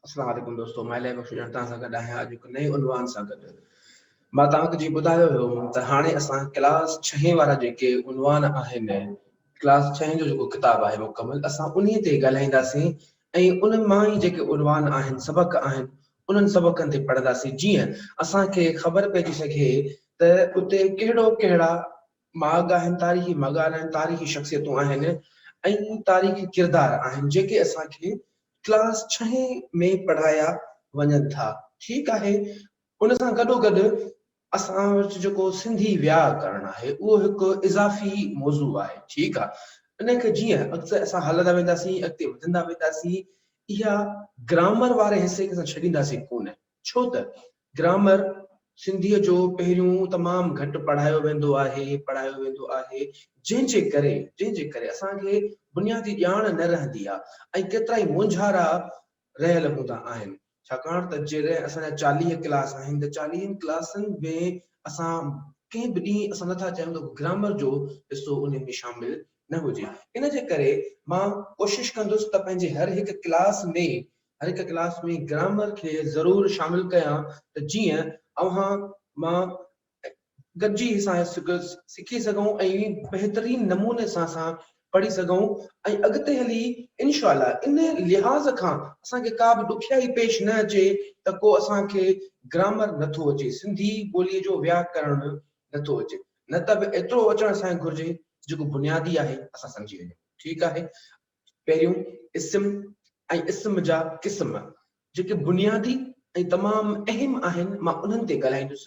اسلام عليڪم دوستو مان الاهي بخش ڄڻ توهان سان گڏ آهيان اڄ هڪ نئين عنوان سان گڏ مان توهان کي جي ٻڌايو هيو ته هاڻي اسان ڪلاس ڇهين وارا جيڪي عنوان آهن ڪلاس ڇهين جو جيڪو ڪتاب آهي مڪمل اسان انهي تي ڳالهائينداسين ۽ ان مان ئي جيڪي عنوان آهن سبق آهن انهن سبقن تي پڙهنداسين جيئن اسان کي خبر پئجي سگهي ته اتي ڪهڙو ڪهڙا ماڳ آهن، تاريخي ماڳ آهن، تاريخي شخصيتون آهن ۽ تاريخي ڪردار آهن جيڪي اسان کي ڪلاس ڇهين ۾ پڙهايا وڃن ٿا. ٺيڪ آهي ان سان گڏو گڏ اسان وٽ جيڪو سنڌي وياء ڪرڻ آهي اهو هڪ اضافي موضوع آهي. ٺيڪ آهي ان کي جيئن اڳتي اسان هلندا وينداسين اڳتي وڌندا وينداسين اها گرامر واري حصي کي اسان ڇڏينداسين ڪونه ڇو ته گرامر سنڌيء جو پهريون تمام گهٽ پڙهايو ويندو آهي پڙهايو ويندو آهي جنهن جي ڪري جنهن جي ڪري اسان کي بنيادي ڄاڻ نه رهندي آهي ۽ ڪيترائي مونجهارا رهيل هوندا آهن ڇاڪاڻ ته جڏهن اسان جا 40 ڪلاس آهن ته چاليهن ڪلاسن ۾ اسان ڪنهن به ڏينهن اسان نٿا چاهيون ته گرامر جو حصو ان ۾ شامل نه هجي ان جي ڪري مان ڪوشش ڪندس ته پنهنجي هر هڪ ڪلاس ۾ هر هڪ ڪلاس ۾ گرامر کي ضرور شامل ڪيان ته جيئن اوهان مان گڏجي اسان سکي سگهون ۽ بهترين نموني سان اسان پڙهي سگهون ۽ اڳتي هلي انشاء الله ان لحاظ کان اسان کي ڪا به ڏکيائي پيش نه اچي ته ڪو اسان کي گرامر نٿو اچي سنڌي ٻولي جو وياڪرڻ نٿو اچي نه ته به ايترو اچڻ اسان کي گهرجي جيڪو بنيادي آهي اسان سمجهي وڃون ٺيڪ آهي پهريون اسم ۽ اسم جا قسم جيڪي بنيادي ۽ تمام اهم آهن مان انهن تي ڳالهائيندس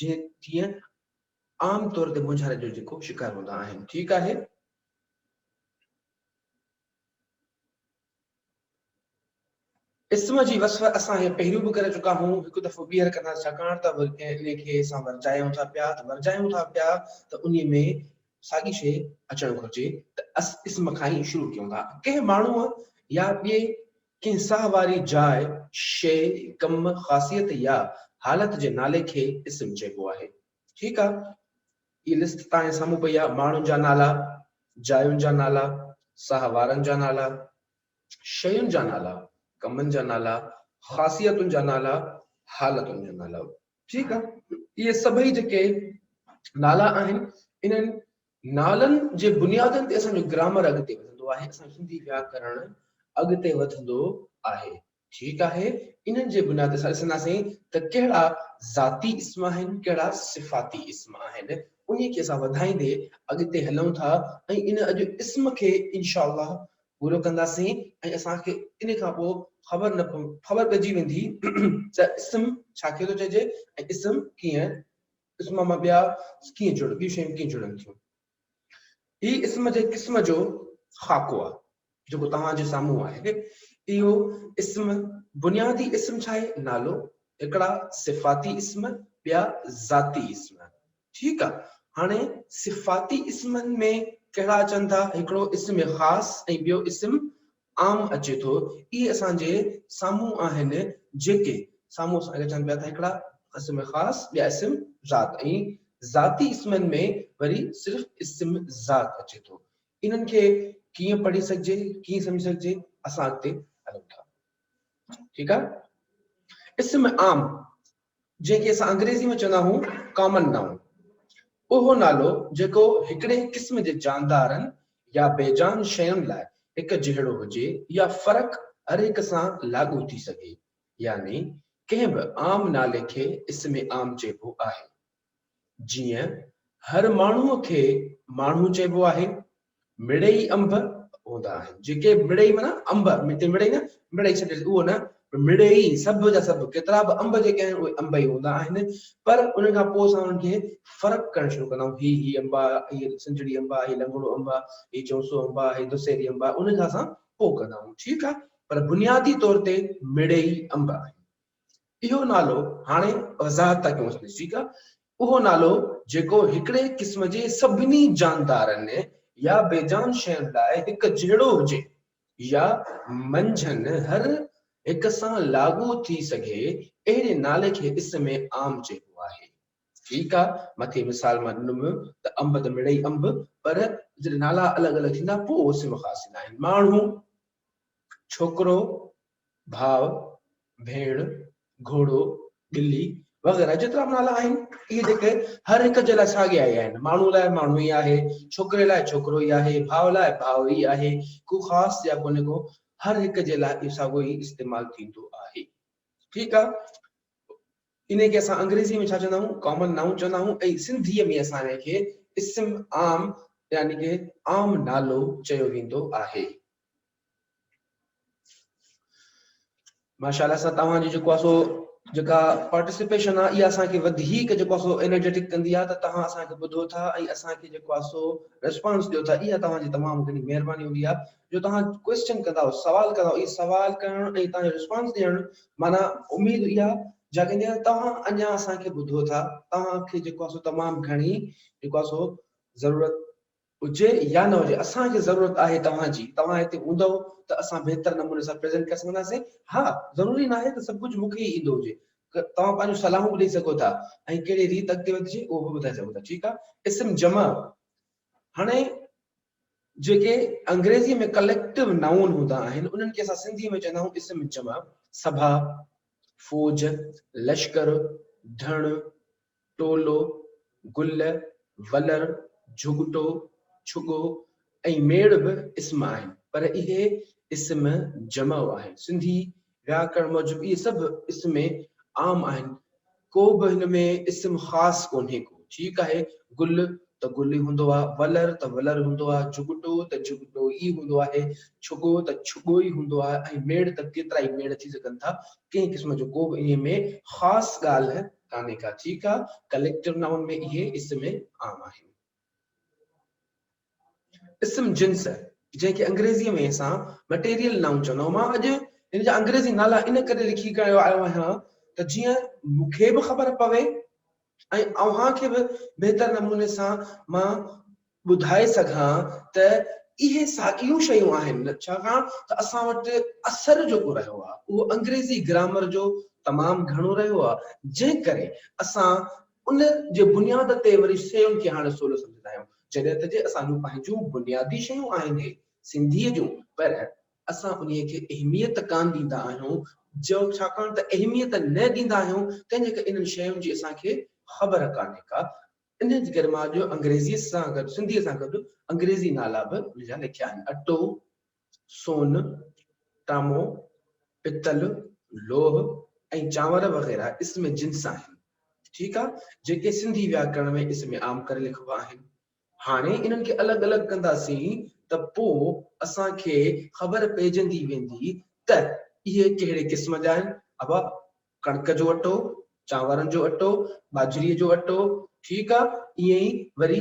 جيئن جيئن عام طور تي مونجهاري جو جيڪو شڪار هوندا آهن ٺيڪ آهي. اسم جي وصف اسان هي پهريون به ڪري چڪا هون هڪ دفعو ٻيهر ڪنداسين ڇاڪاڻ ته انهي کي اسان ورجايون ٿا پيا ته ورجايون ٿا پيا ته انهي ۾ ساڳي شيء اچڻ گهرجي ته اس اسم کان ئي شروع ڪيون ٿا ڪنهن ماڻهوء يا ٻئي ڪنهن ساهه واري جاء، شيء، ڪم، خاصيت يا حالت جي نالي کي اسم چئبو آهي. ٺيڪ آ هي لسٽ توهان جي سامهون پئي آ ماڻهن جا نالا، جاين جا نالا، ساهه وارن جا نالا، شين جا نالا، ڪمن جا نالا، خاصيتن جا نالا، حالتن جا نالا. ٺيڪ آ اهي سڀئي جيڪي نالا آهن انهن نالن جي بنيادن تي اسان جو گرامر اڳتي وڌندو آهي اسان جو سنڌي وياڪرڻ اڳتي وڌندو آهي. ٺيڪ آهي انهن جي بنياد تي اسان ڏسنداسين ته ڪهڙا ذاتي اسم آهن ڪهڙا صفاتي اسم آهن انهي کي اسان وڌائيندي اڳتي هلون ٿا ۽ ان اڄ اسم کي انشاء الله پورو ڪنداسين ۽ اسان کي ان کان پوء خبر نه خبر پئجي ويندي ته اسم ڇا کي ٿو چئجي ۽ اسم ڪيئن اسم مان ٻيا ڪيئن جڙ ٻيون شيون ڪيئن جڙن ٿيون هي اسم جي قسم جو خاڪو آهي جيڪو توهان جي سامهون آهي. اهو اسم بنيادي اسم ڇا آهي؟ نالو. هڪڙا صفاتي اسم ٻيا ذاتي اسم. ٺيڪ آ. هاڻي صفاتي اسمن ۾ ڪهڙا اچن ٿا؟ هڪڙو اسم خاص ۽ ٻيو اسم عام اچي ٿو. اهي اسان جي سامهون آهن جيڪي سامهون اسان کي اچن پيا ته هڪڙا اسم خاص ٻيا اسم ذات ۽ ذاتي اسمن ۾ وري صرف اسم ذات اچي ٿو. انهن کي ڪيئن پڙهي سگهجي، ڪيئن سمجهي سگهجي، اسان اڳتي هلون ٿا. ٺيڪ آ. اسم عام جنهن کي اسان انگريزي ۾ چوندا آهيون ڪامن نائون، اهو نالو جيڪو هڪڙي قسم جي جاندارن يا بيجان شين لاء هڪ جهڙو هجي يا فرق هر هڪ سان لاڳو ٿي سگهي، يعني ڪنهن به عام نالي کي اسم عام چئبو آهي. جيئن هر ماڻهوء کي ماڻهو چئبو آهي. مڙئي انب هوندا آهن. جيڪي مڙئي معنيٰ انب، هتي مڙئي نه مڙئي ڇڏي اهو نه مڙئي سڀ جا سڀ ڪيترا به انب جيڪي آهن اهي انب ئي هوندا آهن پر ان کان پوء اسان انهن کي فرق ڪرڻ شروع ڪندا آهيون هي هي انب آهي هي سنجڙي انب آهي هي لنگڙو انب آهي هي چونسو انب آهي هي دسهري انب آهي ان کان اسان پوء ڪندا آهيون ٺيڪ آهي پر بنيادي طور تي مڙئي انب آهن. اهو نالو هاڻي وضاحت ٿا ڪيون ٺيڪ آ اهو نالو جيڪو هڪڙي قسم جي سڀني جاندارن يا بيجان شين لاء هڪ جهڙو هجي يا منجهن هر هڪ سان لاڳو ٿي سگهي اهڙي نالي کي اسم عام چئبو آهي. ٺيڪ آ مٿي مثال مان ڏنم ته انب ته مڙئي انب پر جڏهن نالا الڳ الڳ ٿيندا پوء اسم خاص ٿيندا آهن. ماڻهو، ڇوڪرو، ڀاء، ڀيڻ، گهوڙو، ٻلي وغيره جيترا به نالا آهن اهي جيڪي هر هڪ جي لاء ساڳيا ئي آهن. ماڻهو لاء ماڻهو ئي آهي، ڇوڪري لاء ڇوڪرو ئي آهي، ڀاء لاء ڀاء ئي آهي، ڪو خاص يا ڪونهي ڪو، هر هڪ جي لاء اهو ساڳيو ئي استعمال ٿيندو آهي. ٺيڪ آ. انهي کي اسان انگريزي ۾ ڇا چوندا آهيون؟ ڪامن نائون چوندا آهيون ۽ سنڌيء ۾ اسان انهي کي اسم عام يعني ڪي عام نالو چيو ويندو آهي. ماشاء الله سان توهان جي جيڪو آهي سو جيڪا پارٽيسپيشن آهي اها اسان کي وڌيڪ جيڪو آهي سو انرجيٽڪ ڪندي آهي ته توهان اسان کي ٻڌو ٿا ۽ اسان کي جيڪو آهي سو ريسپانس ڏيو ٿا اها توهان جي تمام گهڻي مهرباني هوندي آهي جو توهان ڪويسچن ڪندا آهيو سوال ڪندا آهيو اهي سوال ڪرڻ ۽ توهان جو ريسپانس ڏيڻ معنيٰ اميد اها جاڳندي آهي توهان اڃا اسان کي ٻڌو ٿا توهان کي جيڪو آهي سو تمام گهڻي جيڪو آهي سو ضرورت هجي يا نه هجي اسان کي ضرورت آهي توهان جي، توهان هتي هوندؤ ته اسان بهتر نموني سان پريزنٽ ڪري سگهنداسين، ها ضروري ناهي ته سڀ ڪجهه مون کي ئي ايندو هجي، توهان پنهنجون صلاحون به ڏئي سگهو ٿا ۽ ڪهڙي ريت اڳتي وڌجي اهو به ٻڌائي سگهو ٿا، ٺيڪ آهي. اسم جمع، هاڻي جيڪي انگريزي ۾ ڪليڪٽو نائون هوندا آهن انهن کي اسان سنڌي ۾ چوندا آهيون اسم جمع، سڀا، فوج، لشڪر، ڌڻ، ٽولو، گل، ولر، جهڳٽو، ڇڳو ۽ ميڙ به اسم آهن، پر اهي اسم جمع آهن. سنڌي وياڪرڻ موجب اهي سڀ اسم عام آهن، ڪو به هن ۾ اسم خاص ڪونهي ڪو. ٺيڪ آهي، گل ته گل ئي هوندو آهي، ولر ته ولر هوندو آهي، جهڳٽو ته جهڳٽو ئي هوندو آهي، ڇڳو ته ڇڳو ئي هوندو آهي ۽ ميڙ ته ڪيترائي ميڙ ٿي سگهن ٿا، ڪنهن قسم جو ڪو به انهيء ۾ خاص ڳالهه ڪانهي ڪا. ٺيڪ آ، ڪليڪٽو نائون ۾ اهي اسم عام آهن. اسم جنس، جنهن کي انگريزيء ۾ اسان مٽيريل نائون چوندا آهيون. مان اڄ هن جا انگريزي نالا ان ڪري لکي ڪري آيو آهيان ته جيئن مون کي به خبر پوي ۽ اوهان کي به بهتر نموني سان مان ٻڌائي سگهان ته اهي ساڳيون شيون آهن ڇاڪاڻ ته اسان وٽ اثر جيڪو رهيو آهي اهو انگريزي گرامر جو تمام گهڻو رهيو آهي جنهن ڪري اسان ان جي بنياد تي وري شين کي هاڻي سولو سمجهندا آهيون جڏهن ته جي اسان جون پنهنجون بنيادي شيون آهن اهي سنڌيء جون پر اسان انهيء کي اهميت ڪانه ڏيندا آهيون، جو ڇاڪاڻ ته اهميت نه ڏيندا آهيون، تنهن جي ڪري انهن شين جي اسان کي خبر ڪانهي ڪا. انهيء جي ڪري مان اڄ انگريزيء سان گڏ سنڌيء سان گڏ انگريزي نالا به ان جا لکيا آهن، اٽو، سون، ٽامو، پتل، لوهه ۽ چانور وغيره اسم جنس آهن. ٺيڪ آ، جيڪي سنڌي وياڪرڻ ۾ اسم عام ڪري لکبا آهن. هاڻي انهن کي الڳ الڳ ڪنداسين ته پوء اسان کي خبر پئجندي ويندي ته اهي ڪهڙي قسم جا آهن. ابا ڪڻڪ جو اٽو، چانورن جو اٽو، ٻاجهريء جو اٽو، ٺيڪ آ، ائين ئي وري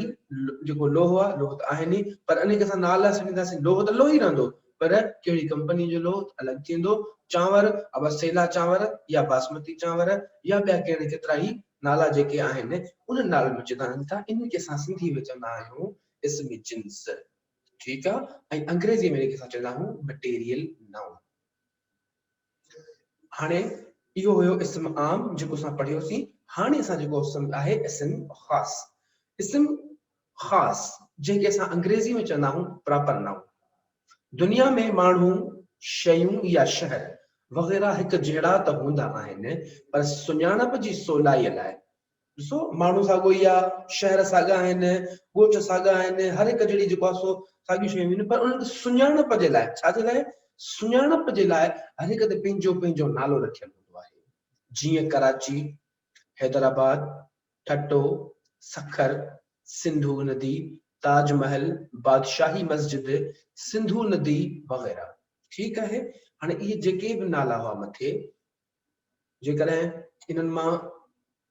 جيڪو لوهه آ، لوهه ته آهن ئي پر انهن کي اسان نالا سڏينداسين، لوهه ته لوهه ئي رهندو پر ڪهڙي ڪمپني جو لوهه ته الڳ ٿيندو، چانور، ابا سيلا چانور يا باسمتي چانور يا ٻيا ڪهڙي ڪيترا ئي نالا جيڪي آهن انهن نالن ۾ چوندا آهن ٿا انهن کي اسان سنڌي ۾ چوندا آهيون اسم جنس ٺيڪ آ ۽ انگريزي ۾ ان کي اسان چوندا آهيون مٽيريل نائون. هاڻي اهو هيو اسم عام جيڪو اسان پڙهيوسين هاڻي اسان جيڪو اسم آهي اسم خاص اسم خاص جنهن کي اسان انگريزي ۾ چوندا آهيون پراپر نائون. دنيا ۾ ماڻهو، شيون يا شهر وغيره هڪ جهڙا ته هوندا آهن پر سڃاڻپ جي سولائيء لاء ڏسو ماڻهو ساڳيو ئي آ، شهر ساڳا آهن، ڳوٺ ساڳا آهن، هر هڪ جهڙي جيڪو آ سو ساڳيون شيون آهن پر انهن کي سڃاڻپ جي لاء ڇا جي لاء سڃاڻپ جي لاء هر هڪ تي پنهنجو پنهنجو نالو رکيل هوندو آهي جيئن ڪراچي، حيدرآباد، ٺٽو، سکر، سنڌو ندي، تاج محل، بادشاهي مسجد، سنڌو ندي وغيره. ٺيڪ آهي هاڻي اهي جيڪي به نالا هئا مٿي جيڪڏهن انهن مان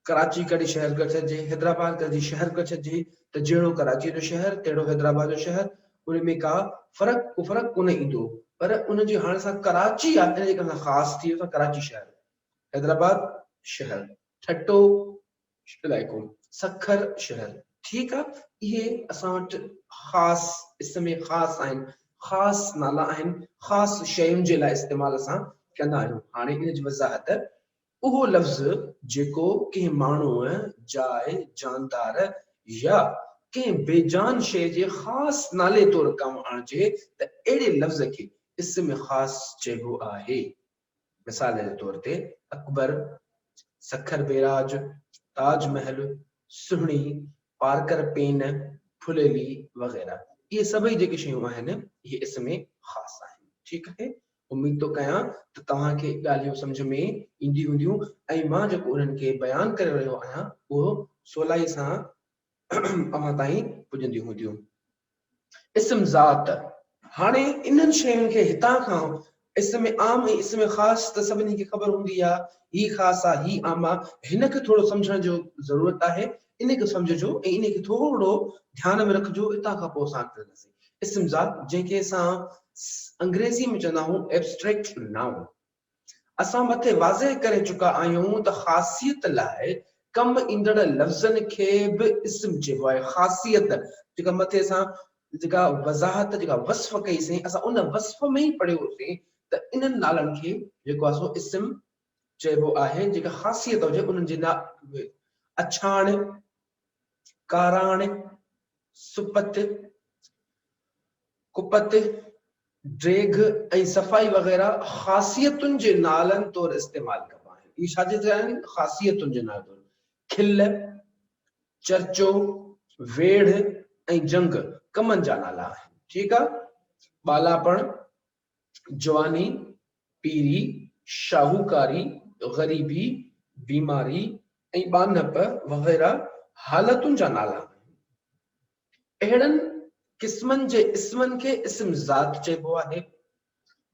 ڪراچي ڪڍي شهر ڪري ڇڏجي، حيدرآباد ڪڍي شهر ڪري ڇڏجي ته جهڙو ڪراچيء جو شهر تهڙو حيدرآباد جو شهر ان ۾ ڪا فرق ڪو فرق ڪونه ايندو پر ان جي هاڻي سان ڪراچي آهي ان جي ڪري خاص ٿي ويو ڪراچي شهر حيدرآباد شهر ٺٽو علائقو، سکر شهر، ٺيڪ آ اهي اسان وٽ خاص اسم خاص آهن، خاص نالا آهن، خاص شين جي لاء استعمال اسان ڪندا آهيون. هاڻي ان جي وضاحت، اهو لفظ جيڪو ڪنهن ماڻهوء، جاء، جاندار يا ڪنهن بي جان شيء جي خاص نالي طور ڪم آڻجي ته اهڙي لفظ کي اسم خاص چئبو آهي. مثال جي طور تي اڪبر، سکر بيراج، تاج محل، سهڻي، پارڪر پين، ڦليلي وغيره. اهي سڀئي جيڪي شيون آهن اهي اسم خاص آهن. ٺيڪ آهي. اميد ٿو ڪيان ته توهان کي ڳالهيون سمجهه ۾ اينديون هونديون ۽ مان جيڪو انهن کي بيان ڪري رهيو آهيان اهو سولائي سان اوهان تائين پڄنديون هونديون. اسم ذات، هاڻي انهن شين کي هتان کان اسم عام ۽ اسم خاص ته سڀني کي خبر هوندي آ، هي خاص آ، هي عام آ، هن کي ٿورو سمجهڻ جو ضرورت آهي، ان کي سمجهجو ۽ ان کي ٿورو ڌيان ۾ رکجو، اتان کان پوء اسان اڳتي وڌنداسين. اسم ذات جنهن کي اسان انگريزي ۾ چوندا آهيون Abstract Noun. اسان مٿي واضح ڪري چڪا آهيون ته خاصيت لاء ڪم ايندڙ لفظن کي به اسم چئبو آهي. خاصيت جيڪا مٿي اسان جيڪا وضاحت جيڪا وصف ڪئي سين اسان ان وصف ۾ ئي پڙهيو هوسين ته انهن نالن کي جيڪو آهي سو اسم چئبو آهي جيڪا خاصيت هجي انهن جي اڇاڻ، ڪاراڻ، سپت، ڪپت، ڊيگهه ۽ صفائي وغيره خاصيتن جي نالن طور استعمال ڪبا آهن. اهي ڇا جي آهن؟ خاصيتن جي نالن طور. کل، چرچو، ويڙهه ۽ جنگ ڪمن جا نالا آهن. ٺيڪ آ. ٻالاپڻ، جواني، پيري، شاهوڪاري، غريبي، بيماري ۽ ٻانهپ وغيره حالتن جا نالا آهن. اهڙن قسمن جي اسمن کي اسم ذات چئبو آهي.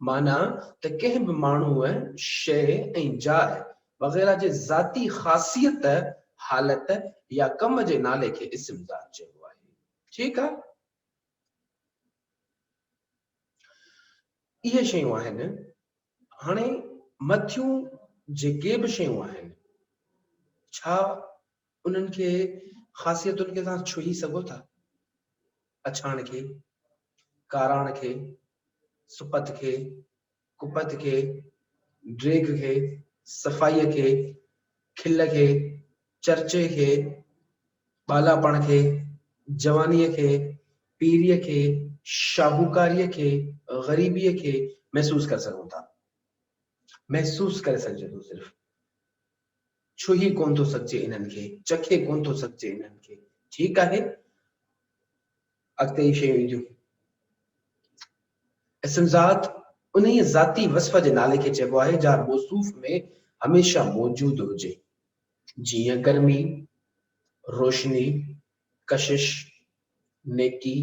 معنيٰ ته ڪنهن به ماڻهوء، شيء ۽ جاء وغيره جي ذاتي خاصيت، حالت يا ڪم جي نالي کي اسم ذات چئبو آهي. ٺيڪ آ. اهي شيون آهن. هاڻي مٿيون جيڪي به شيون آهن، ڇا انهن کي خاصيتن کي توهان ڇهي سگهو ٿا؟ اڇاڻ کي، ڪاراڻ کي، سپت کي، ڪپت کي، ڊيگهه کي، صفائيء کي، کل کي، چرچي کي، ٻالاپڻ کي، جوانيء کي، پيريء کي، شاهوڪاريء کي، غريبيء کي محسوس ڪري سگهون ٿا. محسوس ڪري سگهجي ٿو صرف. ڇهي ڪونه ٿو سگهجي انهن کي، چکي ڪونه ٿو سگهجي انهن کي. ٺيڪ آهي، اڳتي هي شيون اينديون. اسم ذات انهيء ذاتي وصف جي نالي کي چئبو آهي جا موصوف ۾ هميشه موجود هجي، جيئن گرمي، روشني، ڪشش، نيڪي،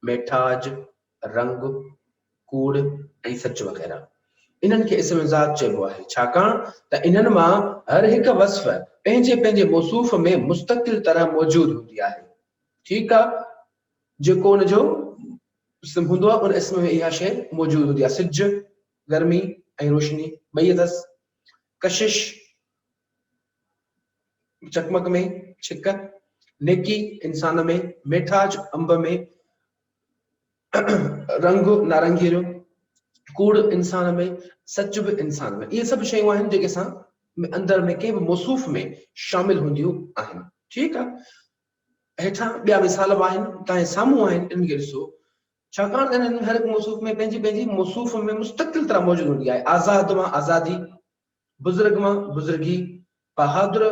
ميٺاج، رنگ، ڪوڙ ۽ سچ وغيره. انهن کي اسم ذات چئبو آهي، ڇاڪاڻ ته انهن مان هر هڪ وصف پنهنجي پنهنجي موصوف ۾ مستقل طرح موجود هوندي آهي. ٺيڪ آ، جيڪو ان جو اسم هوندو آهي، ان اسم ۾ اها شيء موجود هوندي آهي. سج، گرمي ۽ روشني ٻئي اٿس. ڪشش، چقمق ۾، ڇڪ، نيڪي، انسان ۾، ميٺاج، انب ۾، رنگ نارنگيء جو، ڪوڙ انسان ۾، سچ به انسان ۾. اهي سڀ شيون آهن جيڪي اسان اندر ۾ ڪنهن به موصوف ۾ شامل هونديون آهن. ٺيڪ آ. هيٺان ٻيا مثال به آهن، توهان جي سامهون آهن، انهن کي ڏسو. ڇاڪاڻ ته انهن هر هڪ موصوف ۾ پنهنجي پنهنجي موصوف ۾ مستقل طرح موجود هوندي آهي. آزاد مان آزادي، بزرگ مان بزرگي، بهادر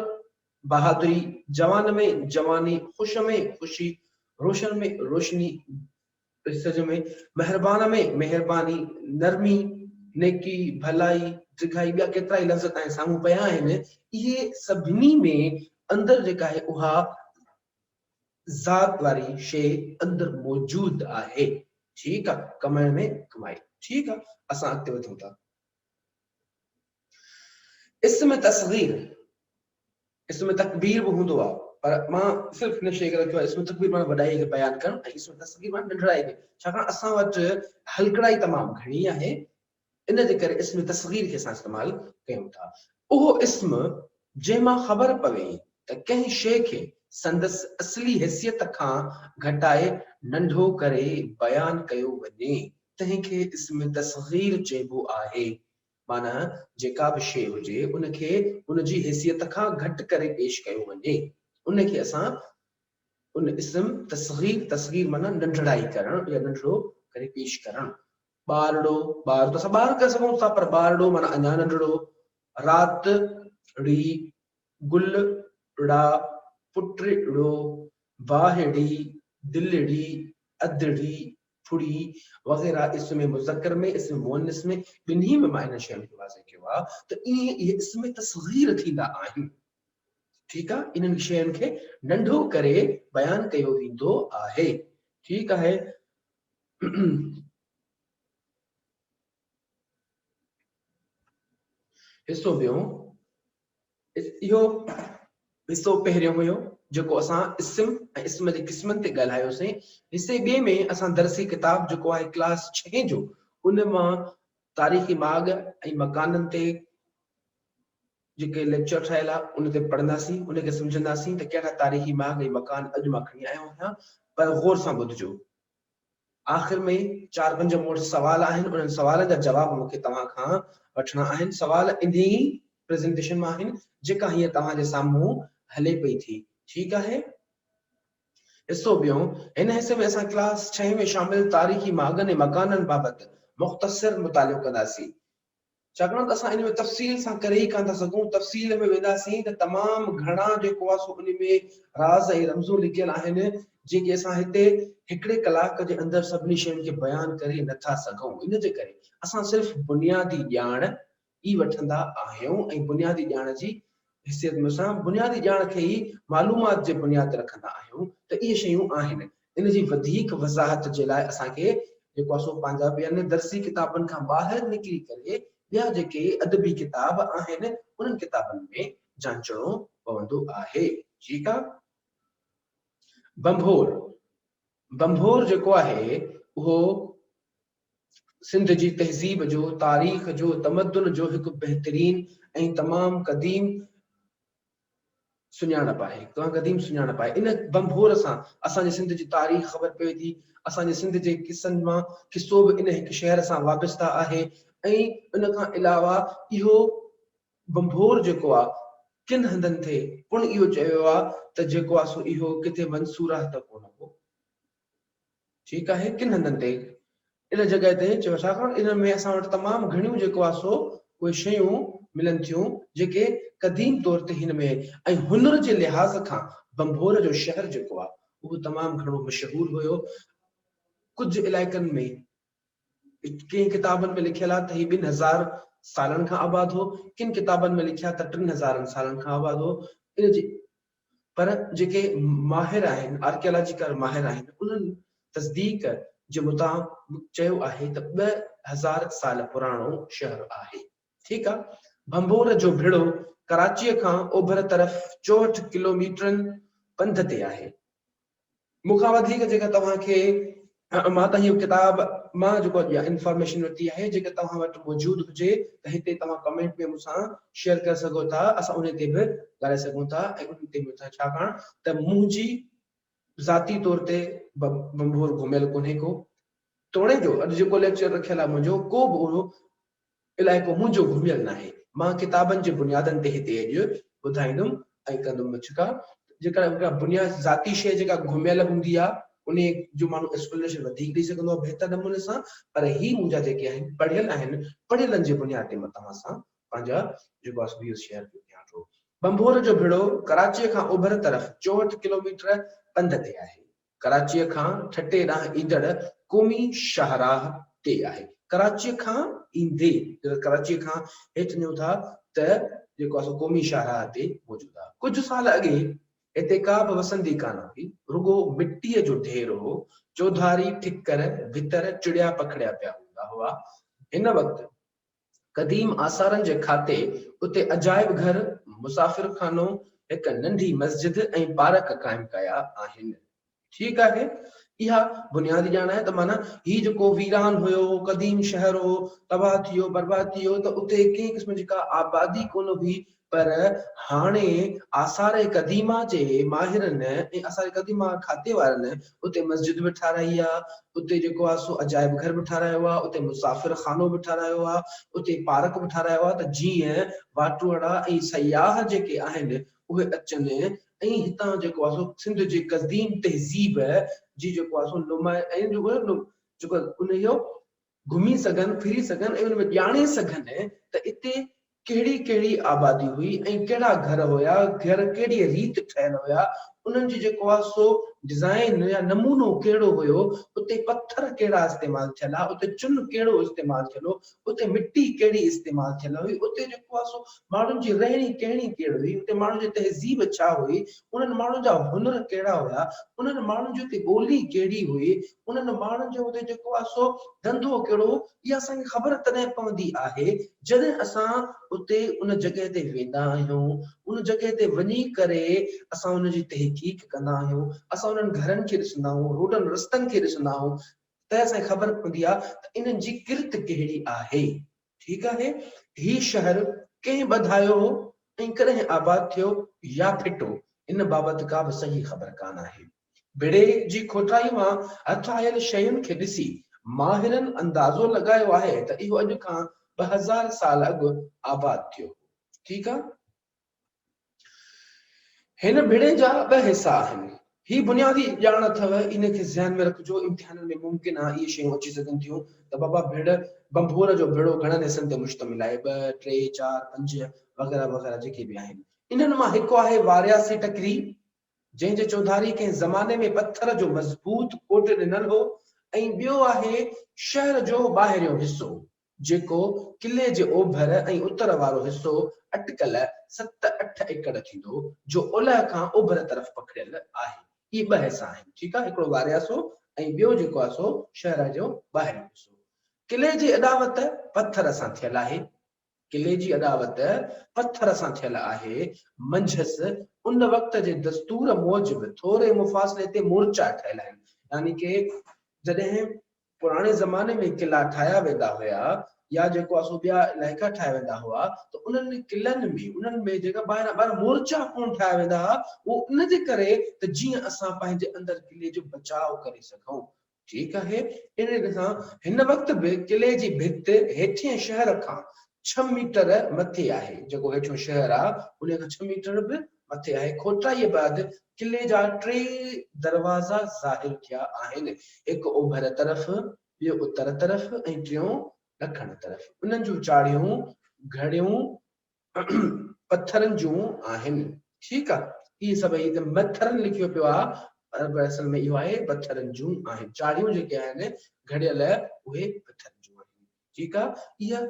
بهادري، جوان ۾ جواني، خوش ۾ خوشي، روشن ۾ روشني، سج ۾، مهربان ۾ مهرباني، نرمي، نيڪي، ڀلائي، ڊگهائي ٻيا ڪيترائي لفظ تانئين سامهون پيا آهن، اهي سڀني ۾ اندر جيڪا آهي اها ذات واري شيء اندر موجود آهي. ٺيڪ آ، ڪمائڻ ۾ ڪمائي. ٺيڪ آ، اسان اڳتي وڌون ٿا. اسم تصغير، اسم تڪبير به هوندو آهي پر مان صرف هن شيء کي رکيو آهي اسم تڪبير معنيٰ وڏائي کي بيان ڪرڻ ۽ اسم تصغير معنيٰ ننڍڙائي کي، ڇاڪاڻ اسان وٽ هلڪڙائي تمام گهڻي آهي ان جي ڪري اسم تصغير کي اسان استعمال ڪيون ٿا. اهو اسم جنهن مان خبر پوي ته ڪنهن شيء کي سندس اصلي حيثيت کان گهٽائي ننڍو ڪري بيان ڪيو وڃي تنهن کي اسم تصغير چئبو آهي. معنيٰ جيڪا به شيء هجي ان کي ان جي حيثيت کان گهٽ ڪري پيش ڪيو وڃي ان کي اسان ان اسم تصغير، تصغير معنيٰ ننڍڙائي ڪرڻ يا ننڍڙو ڪري پيش ڪرڻ. ٻارڙو، ٻار ته اسان ٻار ڪري سگهون ٿا پر ٻارڙو معنيٰ اڃا ننڍڙو، رات، ڙي، گل، ڙا، پٽڙو، باهڙي، دلڙي، اڌڙي، ڦڙي وغيره اسم مذڪر ۾ اسم مؤنث ۾ ٻنهي ۾ مان انهن شين کي واضح ڪيو آهي ته ائين اهي اسم تصغير ٿيندا آهن. ٺيڪ آهي انهن شين کي ننڍو ڪري بيان ڪيو ويندو آهي. ٺيڪ آهي. حصو ٻيون، اهو حصو پهريون هيو جيڪو اسان اسم ۽ اسم جي قسمن تي ڳالهايوسين. حصي ٻئي ۾ اسان درسي ڪتاب جيڪو آهي ڪلاس ڇهين جو ان مان تاريخي ماڳ ۽ مڪانن تي جيڪي ليڪچر ٺاهيل آهي ان تي پڙهنداسين، ان کي سمجهنداسين ته ڪهڙا تاريخي ماڳ ۽ مڪان اڄ مان کڻي آيو آهيان پر غور سان ٻڌجو. آخر ۾ چار پنج مون وٽ سوال آهن انهن سوالن جا جواب مون کي توهان کان وٺڻا آهن. سوال انهي ئي پريزنٽيشن مان آهن جيڪا هينئر توهان جي سامهون هلي پئي ٿي. ٺيڪ آهي. حصو ٻيون، هن حصي ۾ اسان ڪلاس ڇهين ۾ شامل تاريخي ماڳن ۽ مڪانن بابت مختصر مطالعو ڪنداسين. ڇاڪاڻ ته اسان ان ۾ تفصيل سان ڪري ئي ڪانه ٿا سگهون، تفصيل ۾ وينداسين ته تمام گهڻا جيڪو آهي سو ان ۾ راز ۽ رمزون لڪيل آهن، جيڪي اسان هتي هڪڙي ڪلاڪ جي اندر سڀني شين کي بيان ڪري نه ٿا سگهون. ان جي ڪري اسان صرف بنيادي ڄاڻ ئي وٺندا آهيون ۽ بنيادي ڄاڻ جي حيثيت ۾ اسان بنيادي ڄاڻ کي ئي معلومات جي بنياد تي رکندا آهيون ته اهي شيون آهن. ان جي وڌيڪ وضاحت جي لاء اسان کي جيڪو آهي سو پنهنجا ٻين درسي ڪتابن کان ٻاهر نڪري ڪري ٻيا جيڪي ادبي ڪتاب آهن انهن ڪتابن ۾ جانچڻو پوندو آهي. ٺيڪ آ. ڀنڀور، ڀنڀور جيڪو آهي اهو سنڌ جي تهذيب جو، تاريخ جو، تمدن جو هڪ بهترين ۽ تمام قديم سڃاڻپ آهي. تمام قديم سڃاڻپ آهي. ان ڀنڀور سان اسان جي سنڌ جي تاريخ خبر پوي ٿي. اسان جي سنڌ جي قصن مان قصو به ان هڪ شهر سان وابسته آهي ۽ ان کان علاوه اهو ڀنڀور جيڪو آهي ڪن هنڌن تي پڻ اهو چيو ويو آهي ته جيڪو آهي سو اهو ڪٿي منصوره ته ڪونه هو. ٺيڪ آهي ڪن هنڌن تي ان جڳهه تي چيو ڇاڪاڻ ان ۾ اسان وٽ تمام گهڻيون جيڪو آهي سو اهي شيون ملن ٿيون جيڪي قديم طور تي هن ۾ ۽ هنر جي لحاظ کان ڀنڀور جو شهر جيڪو آهي اهو تمام گهڻو مشهور هيو ڪجهه علائقن ۾ ڪن ڪتابن ۾ لکيل آهي ته هي 2000 سالن کان آباد هو ڪن ڪتابن ۾ لکيا ته ٽن هزارن سالن کان آباد هو ان جي پر جيڪي ماهر آهن، آرڪيالاجيڪل ماهر آهن، انهن تصديق جي مطابق چيو آهي ته 2000 سال پراڻو شهر آهي. ٺيڪ آ. ڀنڀور جو ڀڙو ڪراچيء کان اوڀر طرف 64 ڪلوميٽرن پنڌ تي آهي. مون کان وڌيڪ جيڪا توهان کي مان ته هيء ڪتاب مان جيڪو اها انفارميشن ورتي آهي جيڪا توهان وٽ موجود هجي ته هتي توهان ڪمينٽ ۾ مون سان شيئر ڪري سگهو ٿا اسان انهي تي به ڳالهائي سگهون ٿا ۽ انهن تي به ڇاڪاڻ ته منهنجي ذاتي طور تي ڀنڀور گهميل ڪونهي ڪو توڻي جو اڄ جيڪو ليڪچر رکيل آهي منهنجو ڪو به اهڙو علائقو منهنجو گهميل ناهي. مان ڪتابن جي بنيادن تي هتي اڄ ٻڌائيندم ۽ ڪندم ڇڪا جيڪا هڪڙا بنياد ذاتي شيء جيڪا گهميل هوندي آ انهي جو ماڻهو ايڪسپلينيشن وڌيڪ ڏئي سگهندو آ بهتر نموني سان پر هي منهنجا جيڪي آهن پڙهيل آهن پڙهيلن جي بنياد تي مان توهان سان پنهنجا جيڪو آ سو ويوز شيئر پيو ڪيان ٿو. ڀنڀور جو ڀڙو ڪراچيء کان اوڀر طرف 64 ڪلوميٽر پنڌ تي آهي. ڪراچيء کان ٺٽي ڏانهن ايندڙ قومي شاهراهه تي آهي. ڪراچيء کان ايندي جڏهن ڪراچيء کان هيٺ وڃون ٿا ته جيڪو آهي سو قومي شاهراهه تي موجود آهي. ڪجهه سال اڳي هتي ڪا به وسندي ڪانه هئي، رڳو مٽيء جو ڍير هو، چوڌاري ٺڪر، ڀتر چڙيا پکڙيا پيا هوندا هئا. هن وقت قديم آثارن جي کاتي اتي عجائب گهر، مسافر خانو، هڪ ننڍي مسجد ۽ پارڪ قائم ڪيا آهن. ٺيڪ آهي، اها بنيادي ڄاڻ آهي ته معنيٰ هي جيڪو ويران هيو، قديم شهر هو، تباهه ٿي ويو، برباد ٿي ويو ته اتي ڪنهن قسم جي ڪا آبادي ڪونه هئي پر هاڻي آثار قديمه جي ماهرن ۽ آثار قديمه کاتي وارن اتي مسجد به ٺاهرائي آ، اتي جيڪو آ سو عجائب گهر به ٺاهرايو آ، اتي مسافر خانو به ٺاهرايو آ، اتي پارڪ به ٺاهرايو آ ته جيئن واٽوئڙا ۽ سياح جيڪي آهن اهي اچن ۽ هتان جيڪو آ سو سنڌ جي قديم تهذيب جي جيڪو آ سو نماء ۽ جيڪو ان جو گهمي سگهن، ڦري سگهن ۽ ان ۾ ڄاڻي سگهن ته اتي ڪهڙي ڪهڙي آبادي هئي ۽ ڪهڙا گهر هيا، گهر ڪهڙيء ريت ٺهيل هيا، انهن جي جيڪو آهي سو ڊزائين يا نمونو ڪهڙو هيو، اتي پٿر ڪهڙا استعمال ٿيل ها، اتي چن ڪهڙو استعمال ٿيل هو، اتي مٽي ڪهڙي استعمال ٿيل هئي، اتي جيڪو آهي سو ماڻهن جي رهڻي ڪهڻي ڪهڙي هئي، اتي ماڻهن جي تهذيب ڇا هئي، انهن ماڻهن جا هنر ڪهڙا هيا، انهن ماڻهن جي اتي ٻولي ڪهڙي هئي، انهن ماڻهن جو اتي جيڪو آهي سو ڌنڌو ڪهڙو هو، اها اسان کي خبر تڏهن پوندي آهي جڏهن اسان اتي ان جڳهه تي ويندا آهيون، ان جڳهه تي وڃي ڪري اسان ان جي تحقيق ڪندا آهيون، اسان انهن گهرن کي ڏسندا آهيون، روڊن رستن کي ڏسندا آهيون ته اسان کي خبر پوندي آهي ته انهن جي ڪرت ڪهڙي آهي. ٺيڪ آهي، هي شهر ڪنهن ٻڌايو هو ۽ ڪڏهن آباد ٿيو يا ڦٽو، ان بابت ڪا به صحيح خبر ڪانه آهي. ڀڙي جي کوٽائي مان هٿ آيل شين کي ڏسي ماهرن اندازو لڳايو آهي ته اهو اڄ کان 2000 سال اڳ آباد ٿيو هو. ٺيڪ آهي. هن ڀيڙي جا ٻه حصا آهن. هي بنيادي ڄاڻ اٿو، ان کي ذهن ۾ رکجو، امتحانن ۾ ممڪن آهي اهي شيون اچي سگهن ٿيون ته بابا ڀيڙ ڀنڀور جو ڀيڙو گهڻن حصن تي مشتمل آهي، ٻه، ٽي، چار، پنج وغيره وغيره جيڪي به آهن. انهن مان هڪ آهي وارياسي ٽڪري، جنهن جي چوڌاري ڪنهن زماني ۾ پٿر جو مضبوط ڪوٽ ڏنل هو ۽ ٻيو آهي شهر جو ٻاهريون حصو، جيڪو قلعي جي اوڀر ۽ اتر وارو حصو اٽڪل ست اٺ ايڪڙ ٿيندو، جو اولهه کان اوڀر طرف پکڙيل آهي. اهي ٻه حصا آهن، ٺيڪ آهي، هڪڙو وارياسو ۽ ٻيو جيڪو آهي سو شهر جو ٻاهريون حصو. قلعي جي اڏاوت پٿر سان ٿيل آهي. قلعي جي اڏاوت پٿر سان ٿيل آهي. منجهس ان وقت جي دستور موجب ٿوري مفاصلي تي مورچا ٺهيل آهن. يعني ڪي جڏهن پراڻي زماني ۾ قلعا ٺاهيا ويندا هيا يا جيڪو آهي سو ٻيا علائقا ٺاهيا ويندا هئا ته انهن قلعن ۾ انهن ۾ جيڪا ٻاهران ٻاهران مورچا ڪونه ٺاهيا ويندا هئا اهو ان جي ڪري ته جيئن اسان پنهنجي اندر قلعي جو بچاء ڪري سگهون. ٺيڪ آهي ان ريت سان هن وقت به قلعي جي ڀت هيٺين شهر کان ڇهه ميٽر مٿي آهي جيڪو هيٺيون شهر آهي ان کان ڇهه ميٽر به مٿي آهي. کوٽائيء بعد قلعي جا ٽي دروازا ظاهر ٿيا آهن، هڪ اوڀر طرف، ٻيو اتر طرف ۽ ٽيون ڏکڻ طرف. انهن جون چاڙهيون گهڙيون پٿرن جون آهن. ٺيڪ آ، اهي سڀئي هتي مٿرن لکيو پيو آ، پر اصل ۾ اهو آهي پٿرن جون آهن. چاڙهيون جيڪي آهن گهڙيل اهي پٿرن جون آهن. ٺيڪ آ اها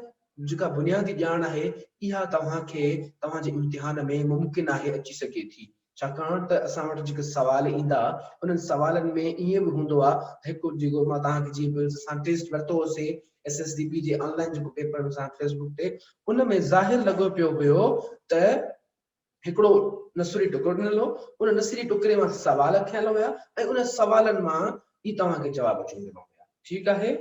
جيڪا بنيادي ڄاڻ آهي اها توهان کي توهان جي امتحان ۾ ممڪن آهي اچي سگهي ٿي ڇاڪاڻ ته اسان وٽ جيڪي سوال ايندا انهن سوالن ۾ ائين به هوندو آ ته هڪ جيڪو مان توهان کي جيئن اسان ٽيسٽ ورتو هوسي ايس ايس ڊي پي جي آن لائن جيڪو پيپر اسان فيس بڪ تي ان ۾ ظاهر لڳو پيو هيو ته هڪڙو نثري ٽڪرو ڏنل هو ان نثري ٽڪري مان سوال کنيل هيا ۽ ان سوالن مان ئي توهان کي جواب چونڊڻو هيا ٺيڪ آهي.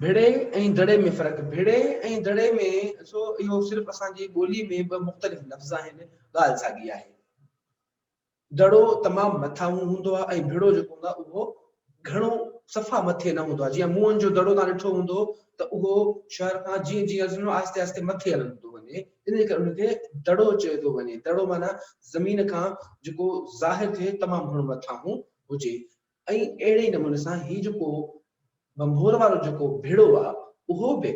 ڀڙي ۽ دڙي ۾ فرق، ڀڙي ۽ دڙي ۾ سو اهو صرف اسان جي ٻولي ۾ ٻه مختلف لفظ آهن، ڳالهه ساڳي آهي. دڙو تمام مٿانهون هوندو آهي ۽ ڀڙو جيڪو هوندو آهي اهو گهڻو صفا مٿي نه هوندو آهي. جيئن موئن جو دڙو توهان ڏٺو هوندو ته اهو شهر کان جيئن جيئن آهستي آهستي مٿي هلندو ٿو وڃي، ان جي ڪري ان کي دڙو چيو ٿو وڃي. دڙو معنيٰ زمين کان جيڪو ظاهر ٿئي تمام گهڻو مٿانهون هجي ۽ اهڙي ئي نموني سان هي جيڪو ڀنڀور وارو جيڪو ڀڙو آهي اهو به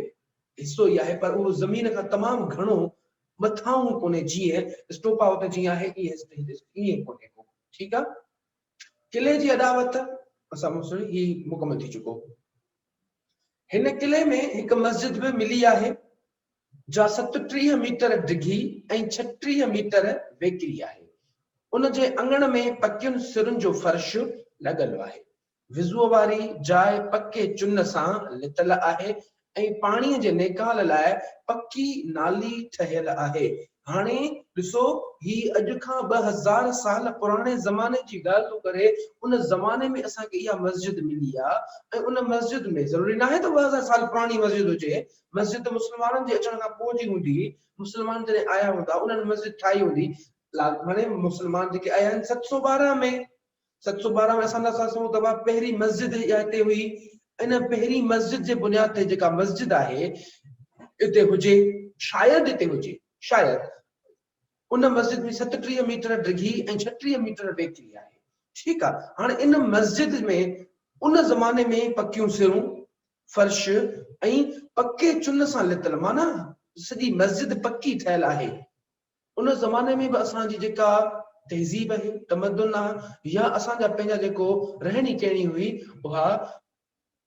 حصو ئي آهي پر اهو زمين کان تمام گهڻو مٿانهون ڪونهي جيئن اسٽوپا اتي جيئن آهي ائين ڪونهي ڪو. ٺيڪ آهي. قلعي جي اڏاوت اسان هي مڪمل ٿي چڪو. هن قلعي ۾ هڪ مسجد به ملي آهي جا 37 ميٽر ڊگهي ۽ 36 ميٽر ويڪري آهي. ان جي اڱڻ ۾ پڪين سرن جو فرش لڳل آهي. وضوء واري جاء پڪي چن سان لتل آهي ۽ پاڻيء جي نيڪال لاء پڪي نالي ٺهيل آهي. هاڻي ڏسو هي اڄ کان 2000 سال پراڻي زماني جي ڳالهه ٿو ڪري، ان زماني ۾ اسان کي اها مسجد ملي آ ۽ ان مسجد ۾ ضروري ناهي ته 2000 سال پراڻي مسجد هجي، مسجد ته مسلمانن جي اچڻ کان پوء جي هوندي، مسلمان جڏهن آيا هوندا انهن مسجد ٺاهي هوندي، هاڻي مسلمان جيڪي آيا آهن 712 ۾، 712 ۾ اسان نٿا سمجهون ته پهرين مسجد اها هتي هئي، ان پهرين مسجد جي بنياد تي جيڪا مسجد آهي اتي هجي، شايد اتي هجي، شايد. ان مسجد ۾ 37 ميٽر ڊگهي ۽ 36 ميٽر ويڪري آهي. ٺيڪ آ، هاڻي ان مسجد ۾ ان زماني ۾ پڪيون سرون، فرش ۽ پڪي چن سان لتل معنيٰ سڄي مسجد پڪي ٺهيل آهي. ان زماني ۾ به اسان جي جيڪا تهذيب آهي، تمدن آ يا اسان جا پنهنجا جيڪو رهڻي ڪهڻي هئي اها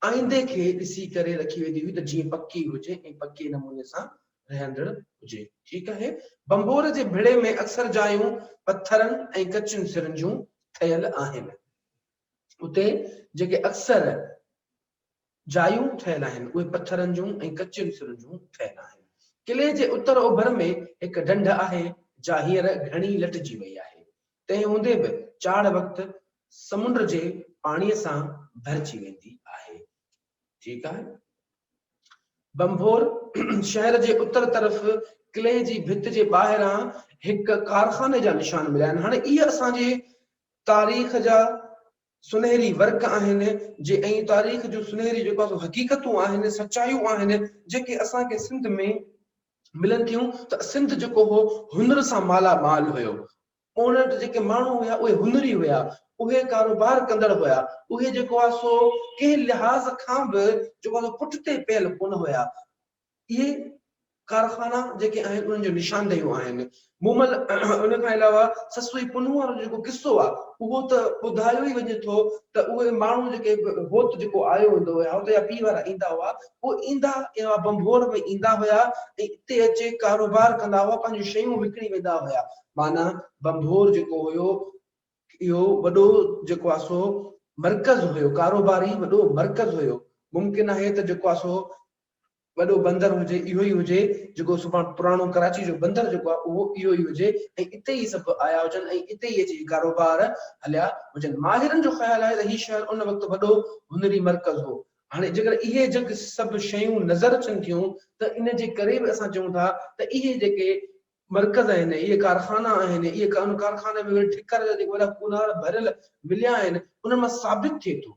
آئيندي کي ڏسي ڪري رکي ويندي هئي ته جيئن پڪي هجي ۽ پڪي نموني سان رهندڙ هجي. ٺيڪ آهي. ڀنڀور جي ڀڙي ۾ اڪثر جايون پٿرن ۽ ڪچين سرن جون ٺهيل آهن. اتي جيڪي اڪثر جايون ٺهيل آهن اهي پٿرن جون ۽ ڪچين سرن جون ٺهيل آهن. قلعي جي اتر اوڀر ۾ هڪ ڍنڍ آهي جا هينئر گهڻي لٽجي وئي آهي. تنهن هوندي به چاڙهه وقت سمنڊ جي پاڻيء سان ڀرجي ويندي آهي. ٺيڪ آهي. ڀنڀور شهر جي اتر طرف قلعي جي ڀت جي ٻاهران هڪ ڪارخاني جا نشان مليا آهن. هاڻي اهي اسان جي تاريخ جا سنهري ورق آهن جي ۽ تاريخ جون سنهري جيڪو آهي سو حقيقتون آهن، سچايون آهن جيڪي اسان کي سنڌ ۾ ملن ٿيون ته سنڌ جيڪو هو هنر سان مالا مال هيو. ان وٽ جيڪي ماڻهو هيا اهي هنري هيا، اهي ڪاروبار ڪندڙ هيا، اهي جيڪو آهي سو ڪنهن لحاظ کان به جيڪو آهي سو پٺتي پيل ڪونه هيا. اهي ڪارخانا جيڪي آهن انهن جو نشاندهيون آهن. مومل ان کان علاوه سسئي پنهون وارو جيڪو قصو آهي اهو ته ٻڌايو ئي وڃي ٿو ته اهي ماڻهو جيڪي هوت جيڪو آيو هوندو هو هوت جا پيء وارا ايندا هئا اهي ايندا اها ڀنڀور ۾ ايندا هيا ۽ اتي اچي ڪاروبار ڪندا هئا پنهنجون شيون وڪڻي ويندا هيا معنيٰ ڀنڀور جيڪو هيو اهو وڏو جيڪو آهي سو مرڪز هيو ڪاروباري وڏو مرڪز هيو ممڪن آهي ته جيڪو آهي سو وڏو بندر هجي اهو ئي هجي جيڪو سڀاڻ پراڻو ڪراچي جو بندر جيڪو آهي اهو اهو ئي هجي ۽ اتي ئي سڀ آيا هجن ۽ اتي ئي اچي ڪاروبار هليا هجن. ماهرن جو خيال آهي ته هي شهر ان وقت وڏو هنري مرڪز هو. هاڻي جيڪڏهن اهي جڳ سڀ شيون نظر اچن ٿيون ته ان جي ڪري به اسان چئون ٿا ته اهي جيڪي مرڪز آهن، اهي ڪارخانا آهن، اهي ان ڪارخاني ۾ وري ٺڪر جا جيڪي وڏا ڪونار ڀريل مليا آهن انهن مان ثابت ٿئي ٿو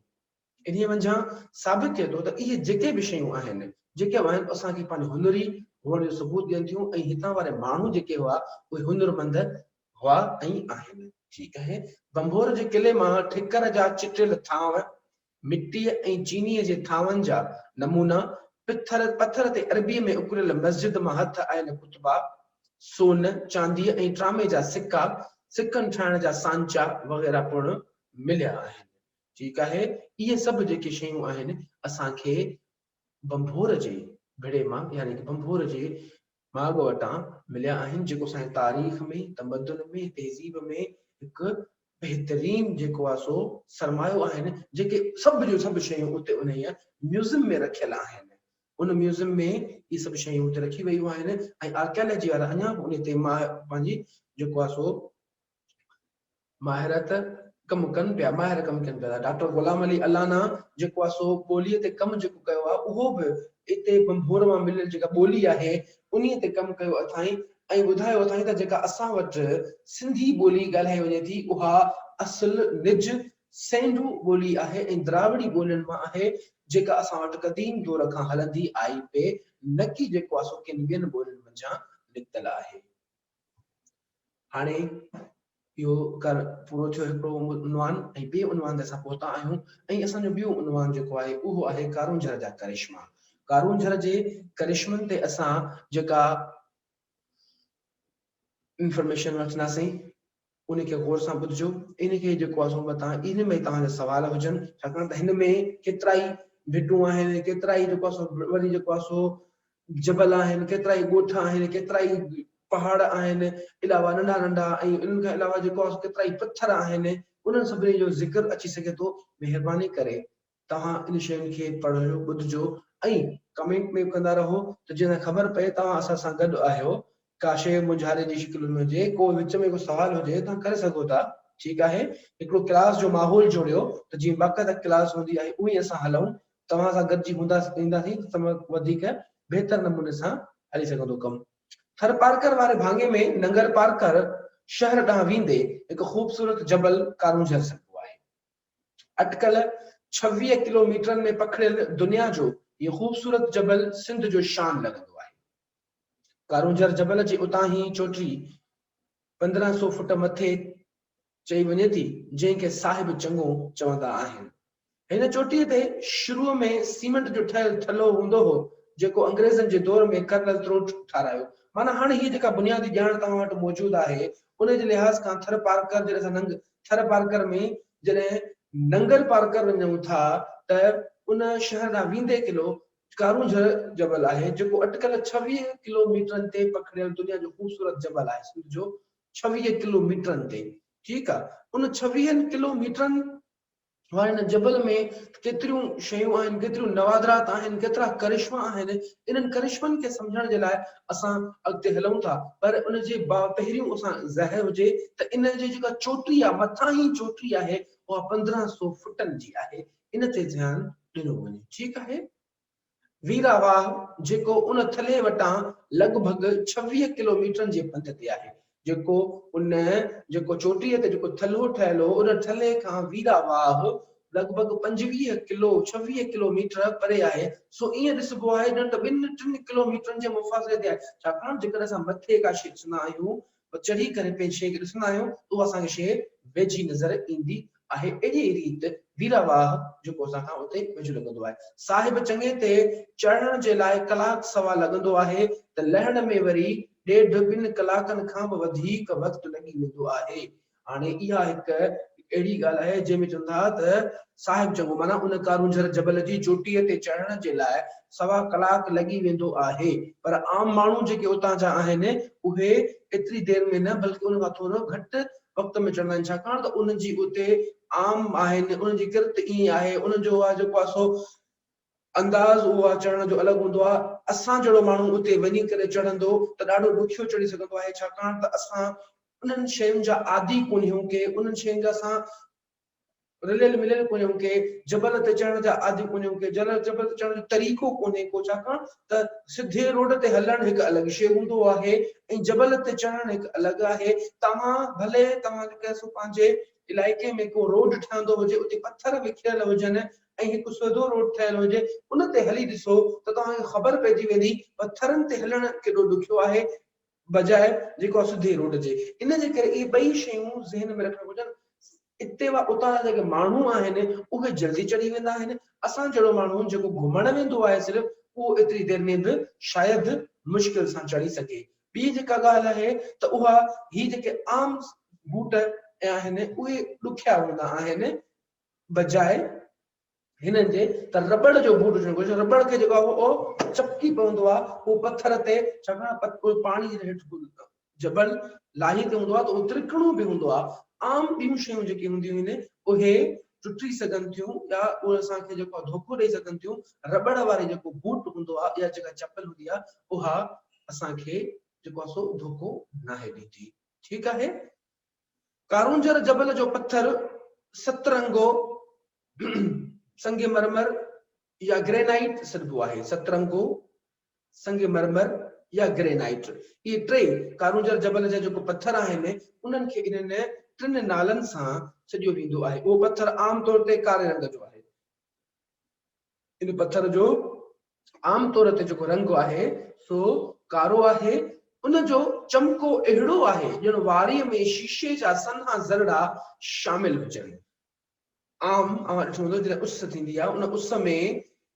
انهيء منجهان ثابت ٿئي ٿو ته اهي جيڪي به شيون آهن، جيڪي به آهن، اسان کي پنهنجي هنري هئڻ جو ثبوت ڏين ٿيون ۽ هتان واري ماڻهو جيڪي هئا، اهي هنرمند هئا ۽ آهن. ٺيڪ آهي. ڀنڀور جي قلعي مان ٺڪر جا چٽيل ٿانو، مٽيء ۽ چينيء جي ٿانون جا نمونا، پٿر، پٿر تي عربيء ۾ اڪريل مسجد مان هٿ آيل ڪتبا، سون، چانديء ۽ ٽرامي جا سڪا، سڪن ٺاهڻ جا سانچا وغيره پڻ مليا آهن. ٺيڪ آهي اهي سڀ جيڪي شيون آهن اسان کي ڀنڀور جي ڀڙي مان يعني ڪه ڀنڀور جي ماڳ وٽان مليا آهن جيڪو اسان جي تاريخ ۾ تمدن ۾ تهذيب ۾ هڪ بهترين جيڪو آهي سو سرمايو آهن جيڪي سڀ جون سڀ شيون اتي انهيء ميوزم ۾ رکيل آهن ان ميوزم ۾ اهي سڀ شيون اتي رکي ويون آهن ۽ آرڪيالاجي وارا اڃا به ان تي پنهنجي جيڪو آهي سو ماهر ته ڪم ڪن پيا، ماهر ڪم ڪن پيا. ڊاڪٽر غلام علي الانا جيڪو آهي سو ٻوليء تي ڪم جيڪو ڪيو آهي اهو به اتي ڀنڀور مان مليل جيڪا ٻولي آهي انهيء تي ڪم ڪيو اٿائين ۽ ٻڌايو اٿائين ته جيڪا اسان وٽ سنڌي ٻولي ڳالهائي وڃي ٿي اها اصل نج سينڊو ٻولي آهي ۽ دراوڙي ٻولين مان آهي جيڪا اسان وٽ قديم دور کان هلندي آئي پئي نه ڪي جيڪو آهي سو ڪن ٻين ٻولين منجهان نڪتل آهي. هاڻي اهو ڪر پورو ٿيو هڪڙو عنوان ۽ ٻئي عنوان تي اسان پهتا آهيون ۽ اسان جو ٻيو عنوان جيڪو آهي اهو آهي ڪارونجهر جا ڪرشما. ڪارونجهر جي ڪرشمن تي اسان جيڪا انفارميشن وٺنداسين ان کي غور سان ٻڌجو ان کي جيڪو آهي سو متان ان ۾ توهان جا سوال هجن ڇاڪاڻ ته هن ۾ ڪيترائي ڀٽون آهن ڪيترائي جيڪو آهي سو وري جيڪو آهي سو جبل آهن، ڪيترائي ڳوٺ آهن، ڪيترائي پهاڙ آهن، علاوه ننڍا ننڍا ۽ انهن کان علاوه جيڪو آهي سو ڪيترائي پٿر آهن، انهن سڀني جو ذڪر اچي سگهي ٿو، مهرباني ڪري توهان ان شين کي پڙهجو، ٻڌجو ۽ ڪمينٽ ۾ به ڪندا رهو ته جنهن سان خبر پئي توهان اسان سان گڏ آهيو، ڪا شيء مونجهاري جي شڪل ۾ هجي، ڪو وچ ۾ ڪو سوال هجي توهان ڪري سگهو ٿا، ٺيڪ آهي، هڪڙو ڪلاس جو ماحول جوڙيو ته جيئن باقاعده ڪلاس هوندي آهي اونئين اسان هلون توهان سان گڏجي هوندا اينداسين ته تمام وڌيڪ بهتر نموني سان هلي سگهندو ڪم. ٿرپارڪر واري ڀاڱي ۾ ننگر پارڪر شهر ڏانهن ويندي هڪ خوبصورت جبل ڪارونجهر سڏبو آهي. اٽڪل 26 ڪلوميٽرن ۾ پکڙيل دنيا جو هي خوبصورت جبل سنڌ جو شان لڳندو آهي. ڪارونجهر جبل جي اتاهين چوٽي 1500 فٽ مٿي چئي وڃي ٿي، جنهن کي صاحب چڱو چوندا آهن. هن چوٽيء تي شروع ۾ سيمنٽ جو ٺهيل ٿلهو هوندو هو، جيڪو انگريزن جي دور ۾ ڪرنل تروٽ ٺارايو. معنيٰ هاڻي هيء جيڪا بنيادي ڄاڻ توهان وٽ موجود آهي، ان جي لحاظ کان ٿر پارڪر جڏهن اسان ننگ ٿر پارڪر ۾ جڏهن ننگر پارڪر وڃون ٿا ته ان شهر ڏانهن ويندي قلعو ڪارونجهر جبل آهي، جيڪو اٽڪل 26 ڪلو ميٽرن تي پکڙيل دنيا جو خوبصورت جبل آهي، سنڌ جو 26 ڪلو ميٽرن تي، ٺيڪ آ، ان ڇويهن ڪلو ميٽرن واري ان جبل ۾ ڪيتريون شيون آهن، ڪيتريون نوادرات آهن، ڪيترا ڪرشما آهن، انهن ڪرشمن کي سمجهڻ جي لاء اسان اڳتي هلون ٿا، پر ان جي با پهريون اسان ظاهر هجي ته ان جي جيڪا چوٽي آ، مٿاهين چوٽي آهي، اها 1500 فٽن جي آهي، ان تي ڌيان ڏنو وڃي، ٺيڪ آهي. ويرا واهه جيڪو ان ٿلهي وٽان لڳ ڀڳ 26 ڪلو ميٽرن جي پنڌ تي آهي. جيڪو ان جيڪو چوٽيء تي جيڪو ٿلهو ٺهيل هو ان ٿلهي کان ويرا واهه لڳ ڀڳ 25 ڪلو 26 ڪلو ميٽر پري آهي سو ائين ڏسبو آهي ڄڻ ته ٻن ٽن ڪلو ميٽرن جي مفاصلي تي آهي ڇاڪاڻ جيڪڏهن اسان مٿي ڪا شيء ڏسندا آهيون چڙهي ڪري پنهنجي شيء کي ڏسندا آهيون ته اها اسان کي شيء ويجهي نظر ايندي آهي. اهڙيء ريت ويرا واهه جيڪو اسان کان اتي ويجهو لڳندو آهي. صاحب چڱي تي چڙهڻ جي لاء ڪلاڪ سوا لڳندو آهي ته لهڻ ۾ وري ڏيڍ ٻن ڪلاڪن کان به وڌيڪ وقت لڳي ويندو آهي. هاڻي اها هڪ اهڙي ڳالهه آهي جنهن ۾ چون ٿا ته صاحب چڱو معنيٰ ان ڪارونجهر جبل جي چوٽيء تي چڙهڻ جي لاء سوا ڪلاڪ لڳي ويندو آهي پر عام ماڻهو جيڪي اتان جا آهن اهي ايتري دير ۾ نه بلڪه ان کان ٿورو گهٽ وقت ۾ چڙهندا آهن ڇاڪاڻ ته انهن جي اتي عام آهن انهن جي ڪرت ائين آهي انهن جو اها جيڪو آهي سو انداز اهو آهي چڙهڻ جو الڳ هوندو آهي اسان جهڙو ماڻهو اتي وڃي ڪري چڙهندو ته ڏاڍو ڏکيو چڙهي سگهندو آهي ڇاڪاڻ ته اسان انهن شين جا عادي ڪونهيون ڪي انهن شين جا اسان رليل مليل ڪونهيون ڪي جبل تي چڙهڻ جا عادي ڪونهيون ڪي جبل تي چڙهڻ جو طريقو ڪونهي ڪو ڇاڪاڻ ته سڌي روڊ تي هلڻ هڪ الڳ شيء هوندو آهي ۽ جبل تي چڙهڻ هڪ الڳ آهي توهان ڀلي توهان جيڪي سو پنهنجي علائقي ۾ ڪو روڊ ٺهندو هجي اتي پٿر وکريل هجن ۽ هڪ سڌو روڊ ٺهيل هجي ان تي هلي ڏسو ته توهان کي خبر پئجي ويندي پٿرن تي هلڻ ڪيڏو ڏکيو آهي بجاء جيڪو آهي سڌي روڊ جي. ان جي ڪري اهي ٻئي شيون ذهن ۾ رکڻ گهرجن. اتي وا اتان جا جيڪي ماڻهو آهن اهي جلدي چڙهي ويندا آهن. اسان جهڙو ماڻهو جيڪو گهمڻ ويندو آهي صرف اهو ايتري دير ۾ به شايد مشڪل سان چڙهي سگهي. ٻي جيڪا ڳالهه آهي ته اها هي جيڪي عام بوٽ آهن اهي ڏکيا هوندا آهن بجاء هنن جي ته رٻڙ جو بوٽ هجڻ گهرجي، رٻڙ کي جيڪو آهي اهو چپڪي پوندو آهي اهو پٿر تي ڇاڪاڻ اهو پاڻي جڏهن هيٺ جبل لاهي تي هوندو آهي ته اهو ترڪڻو به هوندو آهي عام ٻيون شيون جيڪي هونديون آهن اهي ٽٽي سگهن ٿيون يا اهي اسان کي جيڪو آهي ڌوڪو ڏئي سگهن ٿيون رٻڙ واري جيڪو بوٽ هوندو آهي يا جيڪا چپل هوندي آهي اها اسان کي جيڪو آهي سو ڌوڪو ناهي ڏيندي ٺيڪ آهي ڪارونجهر جبل جو پٿر سترنگو سنگ مرمر يا گرينائيٽ سڏبو آهي. سترنگو سنگ مرمر يا گرينائيٽ اهي ٽي ڪارونجهر جبل جا جيڪو پٿر آهن انهن کي انهن ٽن نالن سان سڏيو ويندو آهي. اهو پٿر عام طور تي ڪاري رنگ جو آهي. ان پٿر جو عام طور تي جيڪو رنگ آهي سو ڪارو آهي. ان جو چمڪو اهڙو آهي ڄڻ واريء ۾ شيشي جا سنها ذرڙا شامل هجن. عام اوهان ڏٺو هوندو جڏهن اس ٿيندي آهي ان اس ۾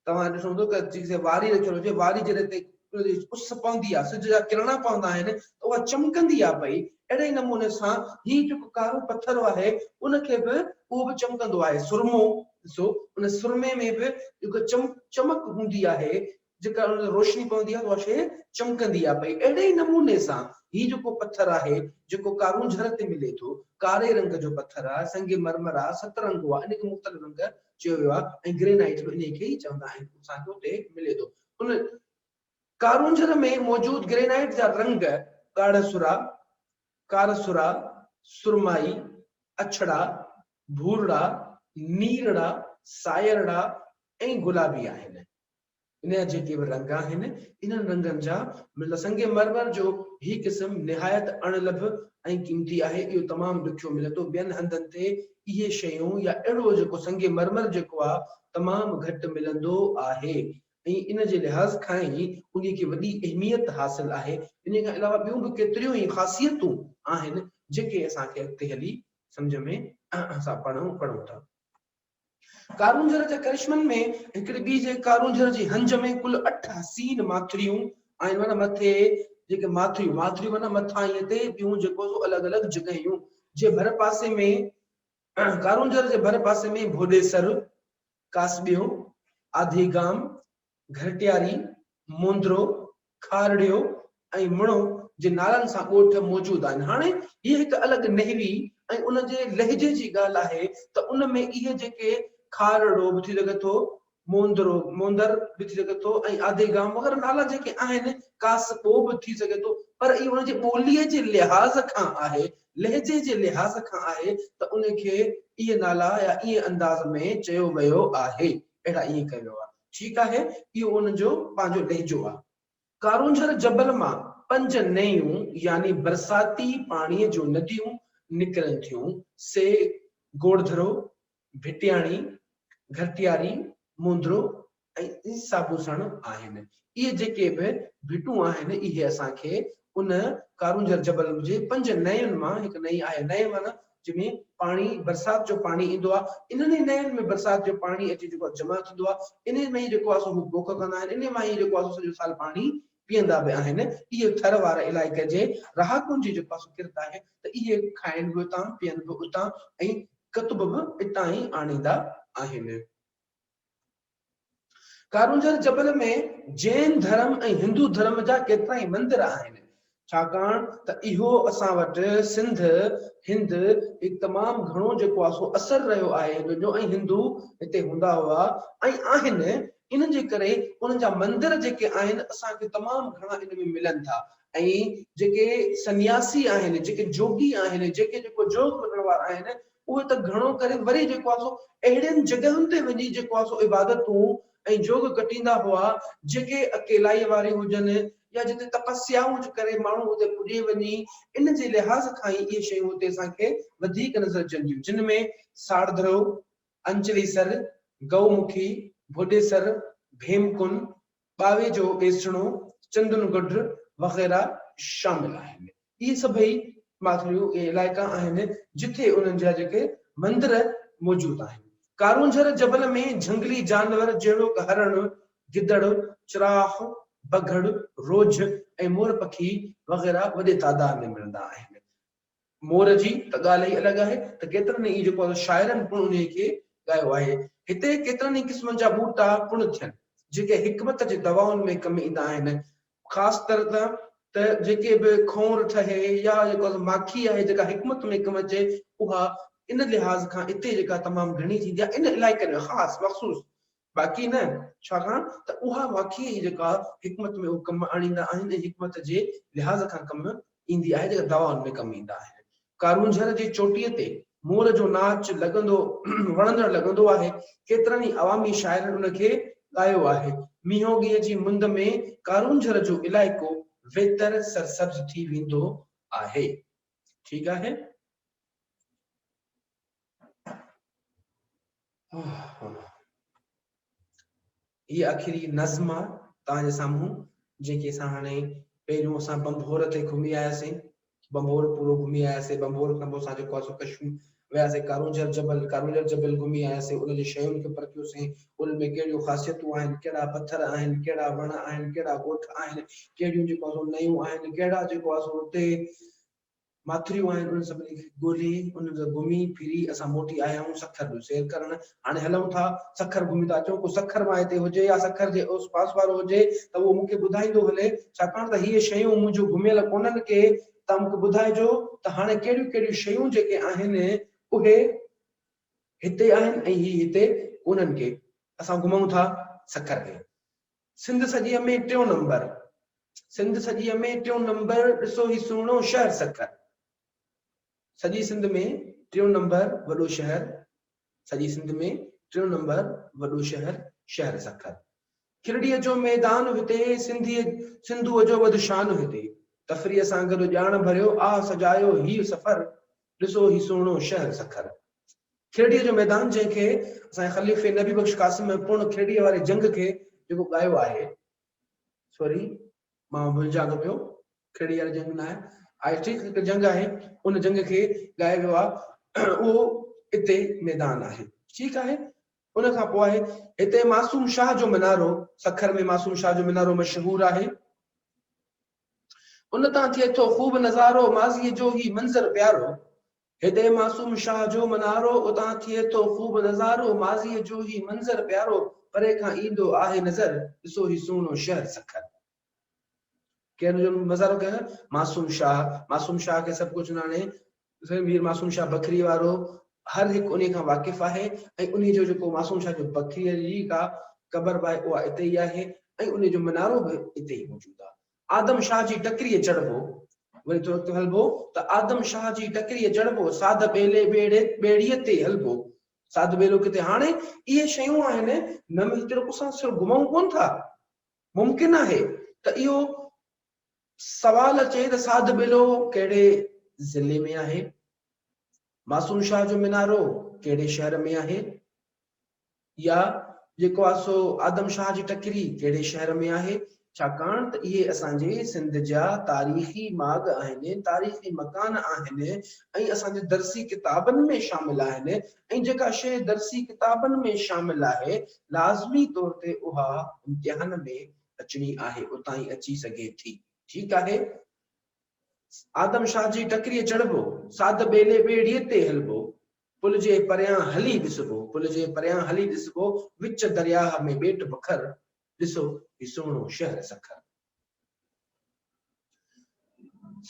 توهان ڏٺو هوندو ته جيڪڏهن واري رکيل هجي واري جڏهن تي ان تي اس پوندي آهي سج جا ڪرڻا پوندا آهن ته اها چمڪندي آهي پئي اهڙي ئي نموني سان هي جيڪو ڪارو پٿر آهي ان کي به اهو به چمڪندو آهي سرمو ڏسو ان سرمي ۾ به جيڪا چمڪ هوندي آهي جيڪا ان تي روشني پوندي آهي اها شيء چمڪندي آهي پئي اهڙي ئي نموني سان هي جيڪو پٿر آهي جيڪو ڪارونجهر تي ملي ٿو ڪاري رنگ جو پٿر آهي سنگ مرمر آهي ست رنگو آهي ان کي مختلف رنگ چيو ويو آهي ۽ گرينائيٽ به انهي کي ئي چوندا آهن اسان کي اتي ملي ٿو ان ڪارونجهر ۾ موجود گرينائيٽ جا رنگ ڳاڙهه سرا ڪارسرا، سرمائي، اڇڙا، ڀورڙا، نيرڙا، سائرڙا ۽ گلابي آهن. ان جا جيڪي به رنگ آهن، انهن رنگن جا مطلب سنگ مرمر جو هي قسم نهايت اڻلڀ ۽ قيمتي آهي. اهو تمام ڏکيو ملي ٿو. ٻين هنڌن تي اهي شيون يا اهڙو جيڪو سنگ مرمر جيڪو آهي، تمام گهٽ ملندو آهي. ۽ ان جي لحاظ کان ئي انهي کي وڏي اهميت حاصل آهي. انهي کان علاوه ٻيون به ڪيتريون ئي خاصيتون آهن. جيڪي اسان کي اڳتي هلي سمجهه ۾ اسان پڙهون پڙهون ٿا. ڪارونجهر جي ڪرشمن ۾ هڪڙي ٻي جي ڪارونجهر جي هنج ۾ ڪل اٺ حسين ماٿريون آهن معنيٰ مٿي جيڪي ماٿريون ماٿريون معنيٰ مٿاهينء تي ٻيون جيڪو سو الڳ الڳ جڳهيون جي ڀر پاسي ۾ ڪارونجهر جي ڀر پاسي ۾ ڀوڏيسر، ڪاسٻيو، آڌيگام، گهرٽياري، موندرو، کارڙيو ۽ مڻو جي نالن سان ڳوٺ موجود آهن. هاڻي هيء هڪ الڳ نحوي ۽ ان جي لهجي جي ڳالهه آهي ته ان ۾ اهي جيڪي کارڙو به ٿي سگهي ٿو، موندرو، موندر به ٿي سگهي ٿو ۽ آڌيگام وغيره نالا جيڪي آهن، ڪاسٻو به ٿي سگهي ٿو پر اهو ان جي ٻوليء جي لحاظ کان آهي، لهجي جي لحاظ کان آهي ته ان کي اهي نالا يا ائين انداز ۾ چيو ويو آهي. اهڙا ائين ڪيو ويو آهي. ٺيڪ آهي، اهو انهن جو پنهنجو لهجو آهي. ڪارونجهر جبل مان پنج نيون يعني برساتي پاڻيء جون نديون نڪرن ٿيون، سي گوڙڌرو، ڀٽياڻي، گهرٽياري، موندرو ۽ صابوسڻ آهن. اهي جيڪي به ڀٽون آهن، اهي اسان کي ان ڪارونجهر جبل جي پنج نين مان هڪ نئين آهي. نئين معنيٰ جنهن ۾ پاڻي برسات جو پاڻي ايندو آهي. انهن ئي نين ۾ برسات جو پاڻي اچي جيڪو آهي جمع ٿيندو آهي. انهي ۾ ئي جيڪو آهي سو هو پوک ڪندا آهن. انهي مان ئي جيڪو آهي سو سڄو سال پاڻي پيئندا به آهن. اهي ٿر واري علائقي جي رهاڪن جي جيڪو آهي سو ڪرت آهي ته اهي کائن به اتان، پيئن به اتان ۽ ڪتب به اتان ئي آڻيندا آهن. ڪارونجهر جبل ۾ جين ڌرم ۽ هندو ڌرم جا ڪيترائي مندر آهن، ڇاڪاڻ ته اهو اسان وٽ سنڌ، هند، هڪ تمام گهڻو جيڪو آهي سو اثر رهيو آهي هندن جو ۽ هندو هتي هوندا هئا ۽ آهن، ان جي ڪري انهن جا مندر جيڪي آهن اسان کي تمام گهڻا ان ۾ ملن ٿا ۽ جيڪي سنياسي آهن، جيڪي جوڳي آهن، جيڪي جيڪو جوڳ وٺڻ وارا آهن اهي ته گهڻو ڪري وري جيڪو آهي سو اهڙين جڳهين تي وڃي جيڪو آهي سو عبادتون ۽ جوڳ ڪٽيندا هئا جيڪي اڪيلائيء واري هجن يا جتي تپسيائون ڪري ماڻهو اتي پڄي وڃي ان جي لحاظ کان ئي اهي شيون اتي اسان کي وڌيڪ نظر اچن ٿيون جن ۾ ساڙڌرو، انچلي سر، گئو مکي، ڀوڏيسر، ڀيمڪن، ٻاوي جو ٻيسڻو، چندن گڍ وغيره شامل آهن. اهي سڀئي ماٿريون اهي علائقا آهن جٿي انهن جا جيڪي مندر موجود آهن. ڪارونجهر جبل ۾ جهنگلي جانور جهڙوڪ هرڻ، گدڙ، چراخ، بگهڙ، روجهه ۽ مور پکي وغيره وڏي تعداد ۾ ملندا آهن. مور جي ته ڳالهه ئي الڳ آهي ته ڪيترن ئي جيڪو آهي شاعرن پڻ انهيء کي ڳايو آهي. هتي ڪيترن ئي قسمن جا ٻوٽا پڻ ٿين، جيڪي حڪمت جي دوائن ۾ ڪم ايندا آهن. خاص طرح ته ته جيڪي به کونر ٺهي يا جيڪو آهي ماکي آهي جيڪا حڪمت ۾ ڪم اچي اها ان لحاظ کان اتي جيڪا تمام گهڻي ٿيندي آهي ان علائقن ۾ خاص مخصوص باقي نه، ڇاڪاڻ ته اها واقعي ئي جيڪا حڪمت ۾ اهو ڪم آڻيندا آهن ۽ حڪمت جي لحاظ کان ڪم ايندي آهي جيڪا دوائن ۾ ڪم ايندا آهن. ڪارونجهر جي چوٽيء تي مور جو ناچ لڳندو وڻندڙ لڳندو آهي. ڪيترن ئي عوامي شاعرن ان کي ڳايو آهي. مينهوڳيء جي مند ۾ ڪارونجهر جو علائقو ويتر سرسبز ٿي ويندو آهي. ٺيڪ آهي. هي آخري نظم آ توهان جي سامهون جيڪي اسان هاڻي پهريون اسان بمڀور تي گهمي آياسين بمڀور پورو گهمي آياسين بمڀور کان پوء اسان جيڪو آ سو ڪشمير وياسين ڪارونجهر جبل ڪارونجهر جبل گهمي آياسين ان جي شين کي پرکيوسين انهن ۾ ڪهڙيون خاصيتون آهن ڪهڙا پٿر آهن ڪهڙا وڻ آهن ڪهڙا ڳوٺ آهن ڪهڙيون جيڪو آ سو نيون آهن ڪهڙا جيڪو آ سو اتي ماٿريون آهن انهن سڀني کي ڳولي انهن سان گهمي ڦري اسان موٽي آيا آهيون سکر جو سير ڪرڻ هاڻي هلون ٿا سکر گهمي ٿا اچون ڪو سکر مان هتي هجي يا سکر جي اوس پاس وارو هجي ته اهو مون کي ٻڌائيندو هلي ڇاڪاڻ ته هيء شيون منهنجون گهميل ڪونهن ڪي توهان مون کي ٻڌائجو ته هاڻي ڪهڙيون ڪهڙيون شيون جيڪي آهن اهي هتي آهن ۽ هي هتي ڪونهن ڪي اسان گهمون ٿا سکر کي سنڌ سڄيء ۾ ٽيون نمبر. سنڌ سڄيء ۾ ٽيون نمبر ڏسو هي سهڻو شهر سکر. سڄي سنڌ ۾ ٽيون نمبر وڏو شهر سڄي سنڌ ۾ ٽيون نمبر وڏو شهر شهر سکر. کرڙيء جو ميدان هتي سنڌيء سنڌوء جو وڌ شان هتي. تفريح سان گڏ ڄاڻ ڀريو آ سجايو هيء سفر ڏسو هي سهڻو شهر سکر. کيرڙيء جو ميدان جنهن کي اسان جي خليفي نبي بخش قاسم پڻ کيرڙيء واري جنگ کي جيڪو ڳايو آهي. سوري مان ڀلجان ٿو پيو کيرڙيء واري جنگ ناهي. آهي ٺيڪ هڪ جنگ آهي ان جنگ کي ڳايو ويو آهي اهو اتي ميدان آهي ٺيڪ آهي ان کان پوء آهي هتي معصوم شاهه جو منارو سکر ۾ معصوم شاهه جو منارو مشهور آهي ان تان ٿئي ٿو خوب نظارو ماضيء جو هي منظر پيارو هتي معصوم شاهه جو منارو اتان ٿئي ٿو خوب نظارو ماضيء جو هي منظر پيارو پري کان ايندو آهي نظر ڏسو هي سهڻو شهر سکر. ڪنهن جو مزارو ڪنهن معصوم شاهه معصوم شاهه کي سڀ ڪجهه ناڻي مير معصوم شاهه بکري وارو هر هڪ انهي کان واقف آهي ۽ انهي جو جيڪو معصوم شاهه جو بکري جي ڪا قبر به آهي اها اتي ئي آهي ۽ انهي جو منارو به اتي ئي موجود آهي. آدم شاهه جي ٽڪريء چڙهبو، وري ٿورو اڳتي هلبو ته آدم شاهه جي ٽڪريء چڙهبو، ساڌ ٻيلي ٻيڙي ٻيڙيء تي هلبو. ساڌ ٻيلو ڪٿي هاڻي اهي شيون آهن نه ۾ هتي رڳو اسان صرف گهمئون ڪونه ٿا. ممڪن آهي ته اهو سوال اچي ته ساڌ ٻيلو ڪهڙي ضلعي ۾ آهي؟ معصوم شاهه جو منارو ڪهڙي شهر ۾ آهي؟ يا جيڪو آهي سو آدم شاهه جي ٽڪري ڪهڙي شهر ۾ آهي؟ ڇاڪاڻ ته اهي اسان جي سنڌ جا تاريخي ماڳ آهن، تاريخي مڪان آهن ۽ اسان جي درسي ڪتابن ۾ شامل آهن ۽ جيڪا شيء درسي ڪتابن ۾ شامل آهي لازمي طور تي اها امتحان ۾ اچڻي آهي، اتان ئي اچي سگهي ٿي. ٺيڪ آهي. آدم شاهه جي ٽڪريء چڙهبو، ساڌ ٻيلي ٻيڙيء تي هلبو، پل جي پريان هلي ڏسبو، پل جي پريان هلي ڏسبو، وچ درياهه ۾ ٻيٽ بکر، ڏسو هي سهڻو شهر سکر.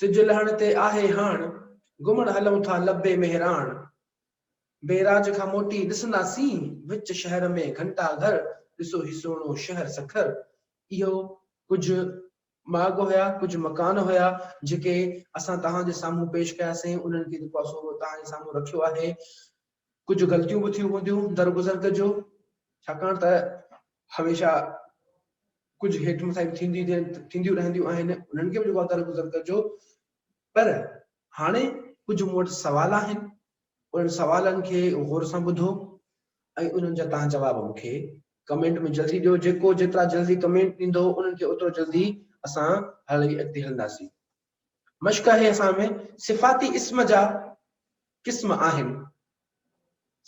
سج لهڻ تي آهي هاڻ، گهمڻ هلون ٿا لبي مهراڻ، بئراج کان موٽي ڏسنداسين، وچ شهر ۾ گهنٽا گهر، ڏسو هي سهڻو شهر سکر. اهو ڪجهه ماڳ هيا، ڪجهه مڪان هيا، جيڪي اسان توهان جي سامهون پيش ڪياسين، انهن کي جيڪو آهي سو توهان جي سامهون رکيو آهي. ڪجهه غلطيون به ٿيون هونديون، درگذر ڪجو، ڇاڪاڻ ته هميشه ڪجهه هيٺ مٿاهي به ٿينديون رهنديون آهن، انهن کي به جيڪو آهي درگذر ڪجو. پر هاڻي ڪجهه مون وٽ سوال آهن، انهن سوالن کي غور سان ٻڌو ۽ انهن جا توهان جواب مون کي ڪمينٽ ۾ جلدي ڏيو، جيڪو جيترا جلدي ڪمينٽ ڏيندو انهن کي اوترو جلدي اسان هلي اڳتي هلنداسين. مشق آهي اسان ۾ صفاتي اسم جا قسم آهن.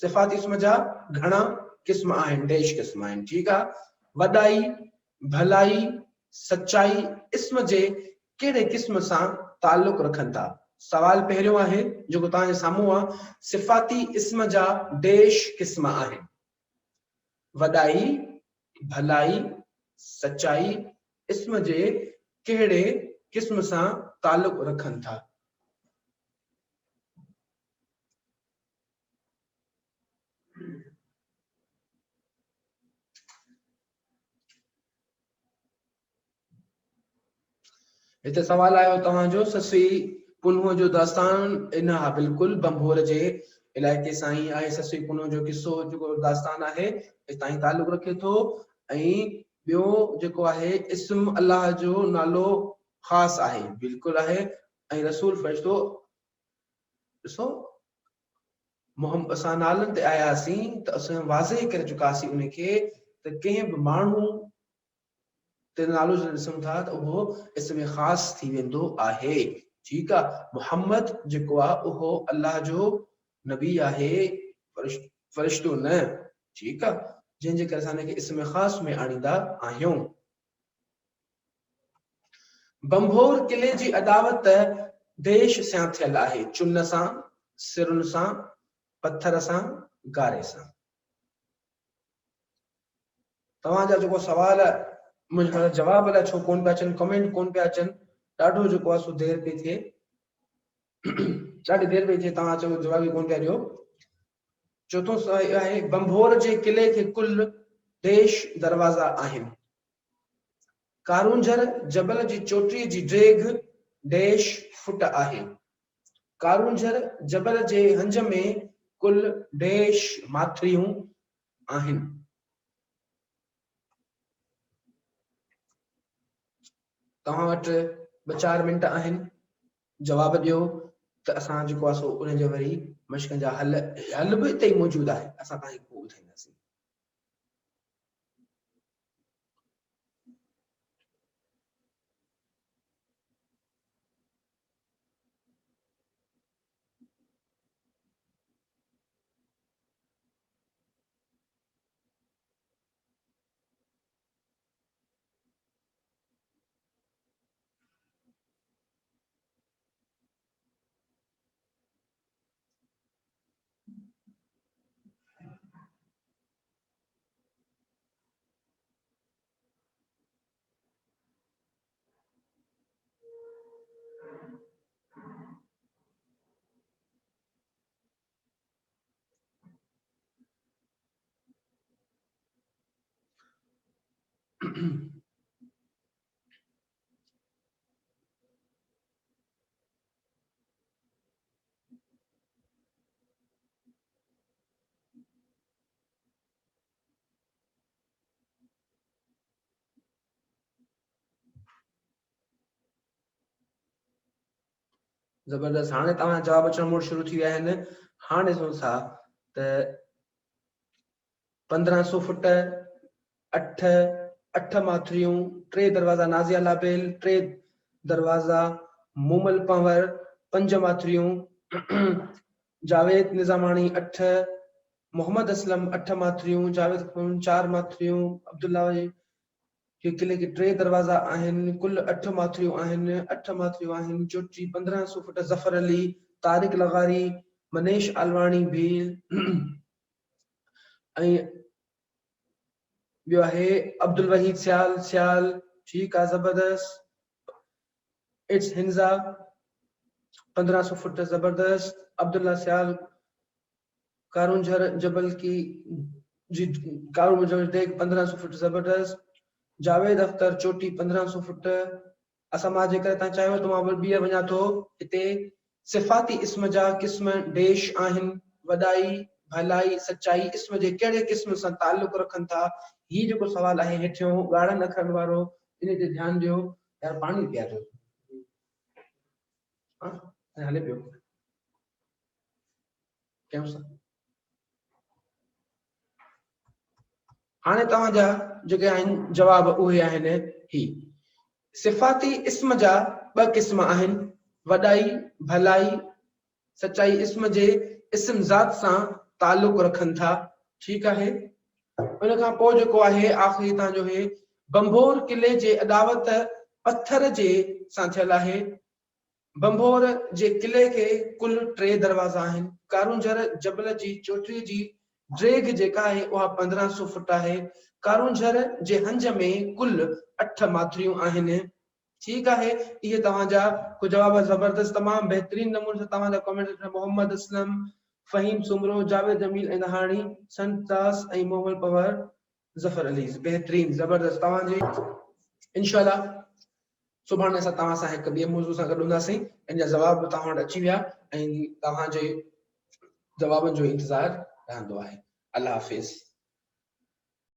صفاتي اسم جا گهڻا قسم آهن، ڊيش قسم آهن، ٺيڪ آ. وڏائي، ڀلائي، سچائي اسم جي ڪهڙي قسم سان تعلق رکن ٿا؟ سوال پهريون آهي جيڪو توهان جي سامهون آ، صفاتي اسم جا ڊيش قسم آهن. وڏائي، ڀلائي، سچائي اسم جي ڪهڙي قسم سان تعلق رکن ٿا؟ هتي سوال آيو توهان جو سسئي پنهونء جو داستان ان ها بلڪل ڀنڀور جي علائقي سان ئي آهي سسئي پنهون جو قصو جيڪو داستان آهي اتان ئي تعلق رکي ٿو ۽ ٻيو جيڪو آهي اسم الله جو نالو خاص آهي بلڪل آهي ۽ رسول فرشتو ڏسو محمد اسان نالن تي آياسين ته اسان واضح ڪري چڪاسين ان کي ته ڪنهن به ماڻهو تي نالو جڏهن ڏسون ٿا ته اهو اسم خاص ٿي ويندو آهي ٺيڪ آ محمد جيڪو آ اهو الله جو نبي آهي فرشتو نه ٺيڪ آ جنهن جي ڪري اسان ان کي اسم خاص ۾ آڻيندا آهيون. ڀنڀور قلعي جي اڏاوت ديش سان ٿيل آهي، چن سان، سرن سان، پٿر سان، گاري سان. توهان جا جيڪو سوال منهنجي خيال جواب الائي ڇو ڪون پيا اچن، ڪمينٽ ڪون پيا اچن، ڏاڍو جيڪو آهي سو دير پئي ٿئي، ڏاڍي دير پئي ٿئي توهان چئو جواب ئي ڪون پيا ڏيو. چوٿون سوال اهو آهي ڀنڀور جي قلعي کي ڪل ڊيش دروازا آهن. ڪارونجهر جبل جي چوٽيء جي ڊيگهه ڊيش فٽ آهي. ڪارونجهر جبل جي هنج ۾ ڪل ڊيش ماٿريون آهن. توهان وٽ ٻه چار منٽ آهن جواب ڏيو ته اسان جيڪو آهي سو ان جا وري مشقن جا حل حل به اتي ئي موجود آهي اسان توهان کي پوء ٻڌائينداسين. زبردست هاڻي توهان جواب اچڻ موڙ شروع ٿي ويا آهن هاڻ ڏسون ٿا ته 1500 فٽ اٺ اٺ ماٿريون ٽي دروازا نازيا لابيل ٽي دروازا مومل پنور پنج ماٿريون جاويد نظاماڻي اٺ محمد اسلم اٺ ماٿريون جاويد خان چار ماٿريون عبدالله جي قلعي کي ٽي دروازا آهن، ڪل اٺ ماٿريون آهن، اٺ ماٿريون آهن، چوٽي 1500 فٽ ظفر علي، طارق لغاري، منيش آلواڻي ڀيل ۽ ٻيو آهي عبدالوحيد سيال سيال ٺيڪ آ زبردست it's هنزا 1500 فٽ زبردست عبدالله سيال ڪارونجهر جبل ڪي جي ڪارونجهر جبل ڊيگهه 1500 فٽ زبردست جاويد اختر چوٽي 1500 فٽ اسان مان جيڪڏهن تان چاهيو ته مان ٻيهر وڃان ٿو هتي صفاتي اسم جا قسم ڊيش آهن وڏائي ڀلائي سچائي اسم جي ڪهڙي قسم سان تعلق رکن ٿا هي جيڪو سوال آهي هيٺيون ڳاڙهن اکرن وارو ان تي ڌيان ڏيو يار پاڻي پياريو ها هلي پيو ڪيون سا هاڻي توهان جا جيڪي آهن جواب اهي آهن هي صفاتي اسم جا ٻه قسم آهن وڏائي ڀلائي سچائي اسم جي اسم ذات سان تعلق رکن ٿا ٺيڪ آهي ان کان پوء جيڪو آهي آخري تان جو هي بمبور قلعي جي اڏاوت پٿر جي سان ٿيل آهي ڀنڀور جي قلعي کي ڪل ٽي دروازا آهن. ڪارونجهر جبل جي چوٽيء جي ڊيگهه جيڪا آهي اها 1500 فٽ آهي. ڪارونجهر جي هنج ۾ ڪل اٺ ماٿريون آهن. ٺيڪ آهي اهي توهان جا ڪجهه جواب زبردست تمام بهترين نموني سان توهان جا ڪمينٽس اچن محمد اسلم، فهيم سومرو، جاويد جميل اندهاڻي، سنت داس ۽ مومل پنهور، ظفر علي بهترين زبردست توهان جي انشاء الله سڀاڻي اسان توهان سان هڪ ٻئي موضوع سان گڏ هونداسين ان جا جواب به توهان وٽ اچي ويا ۽ توهان جي جوابن جو انتظار رهندو آهي الله حافظ.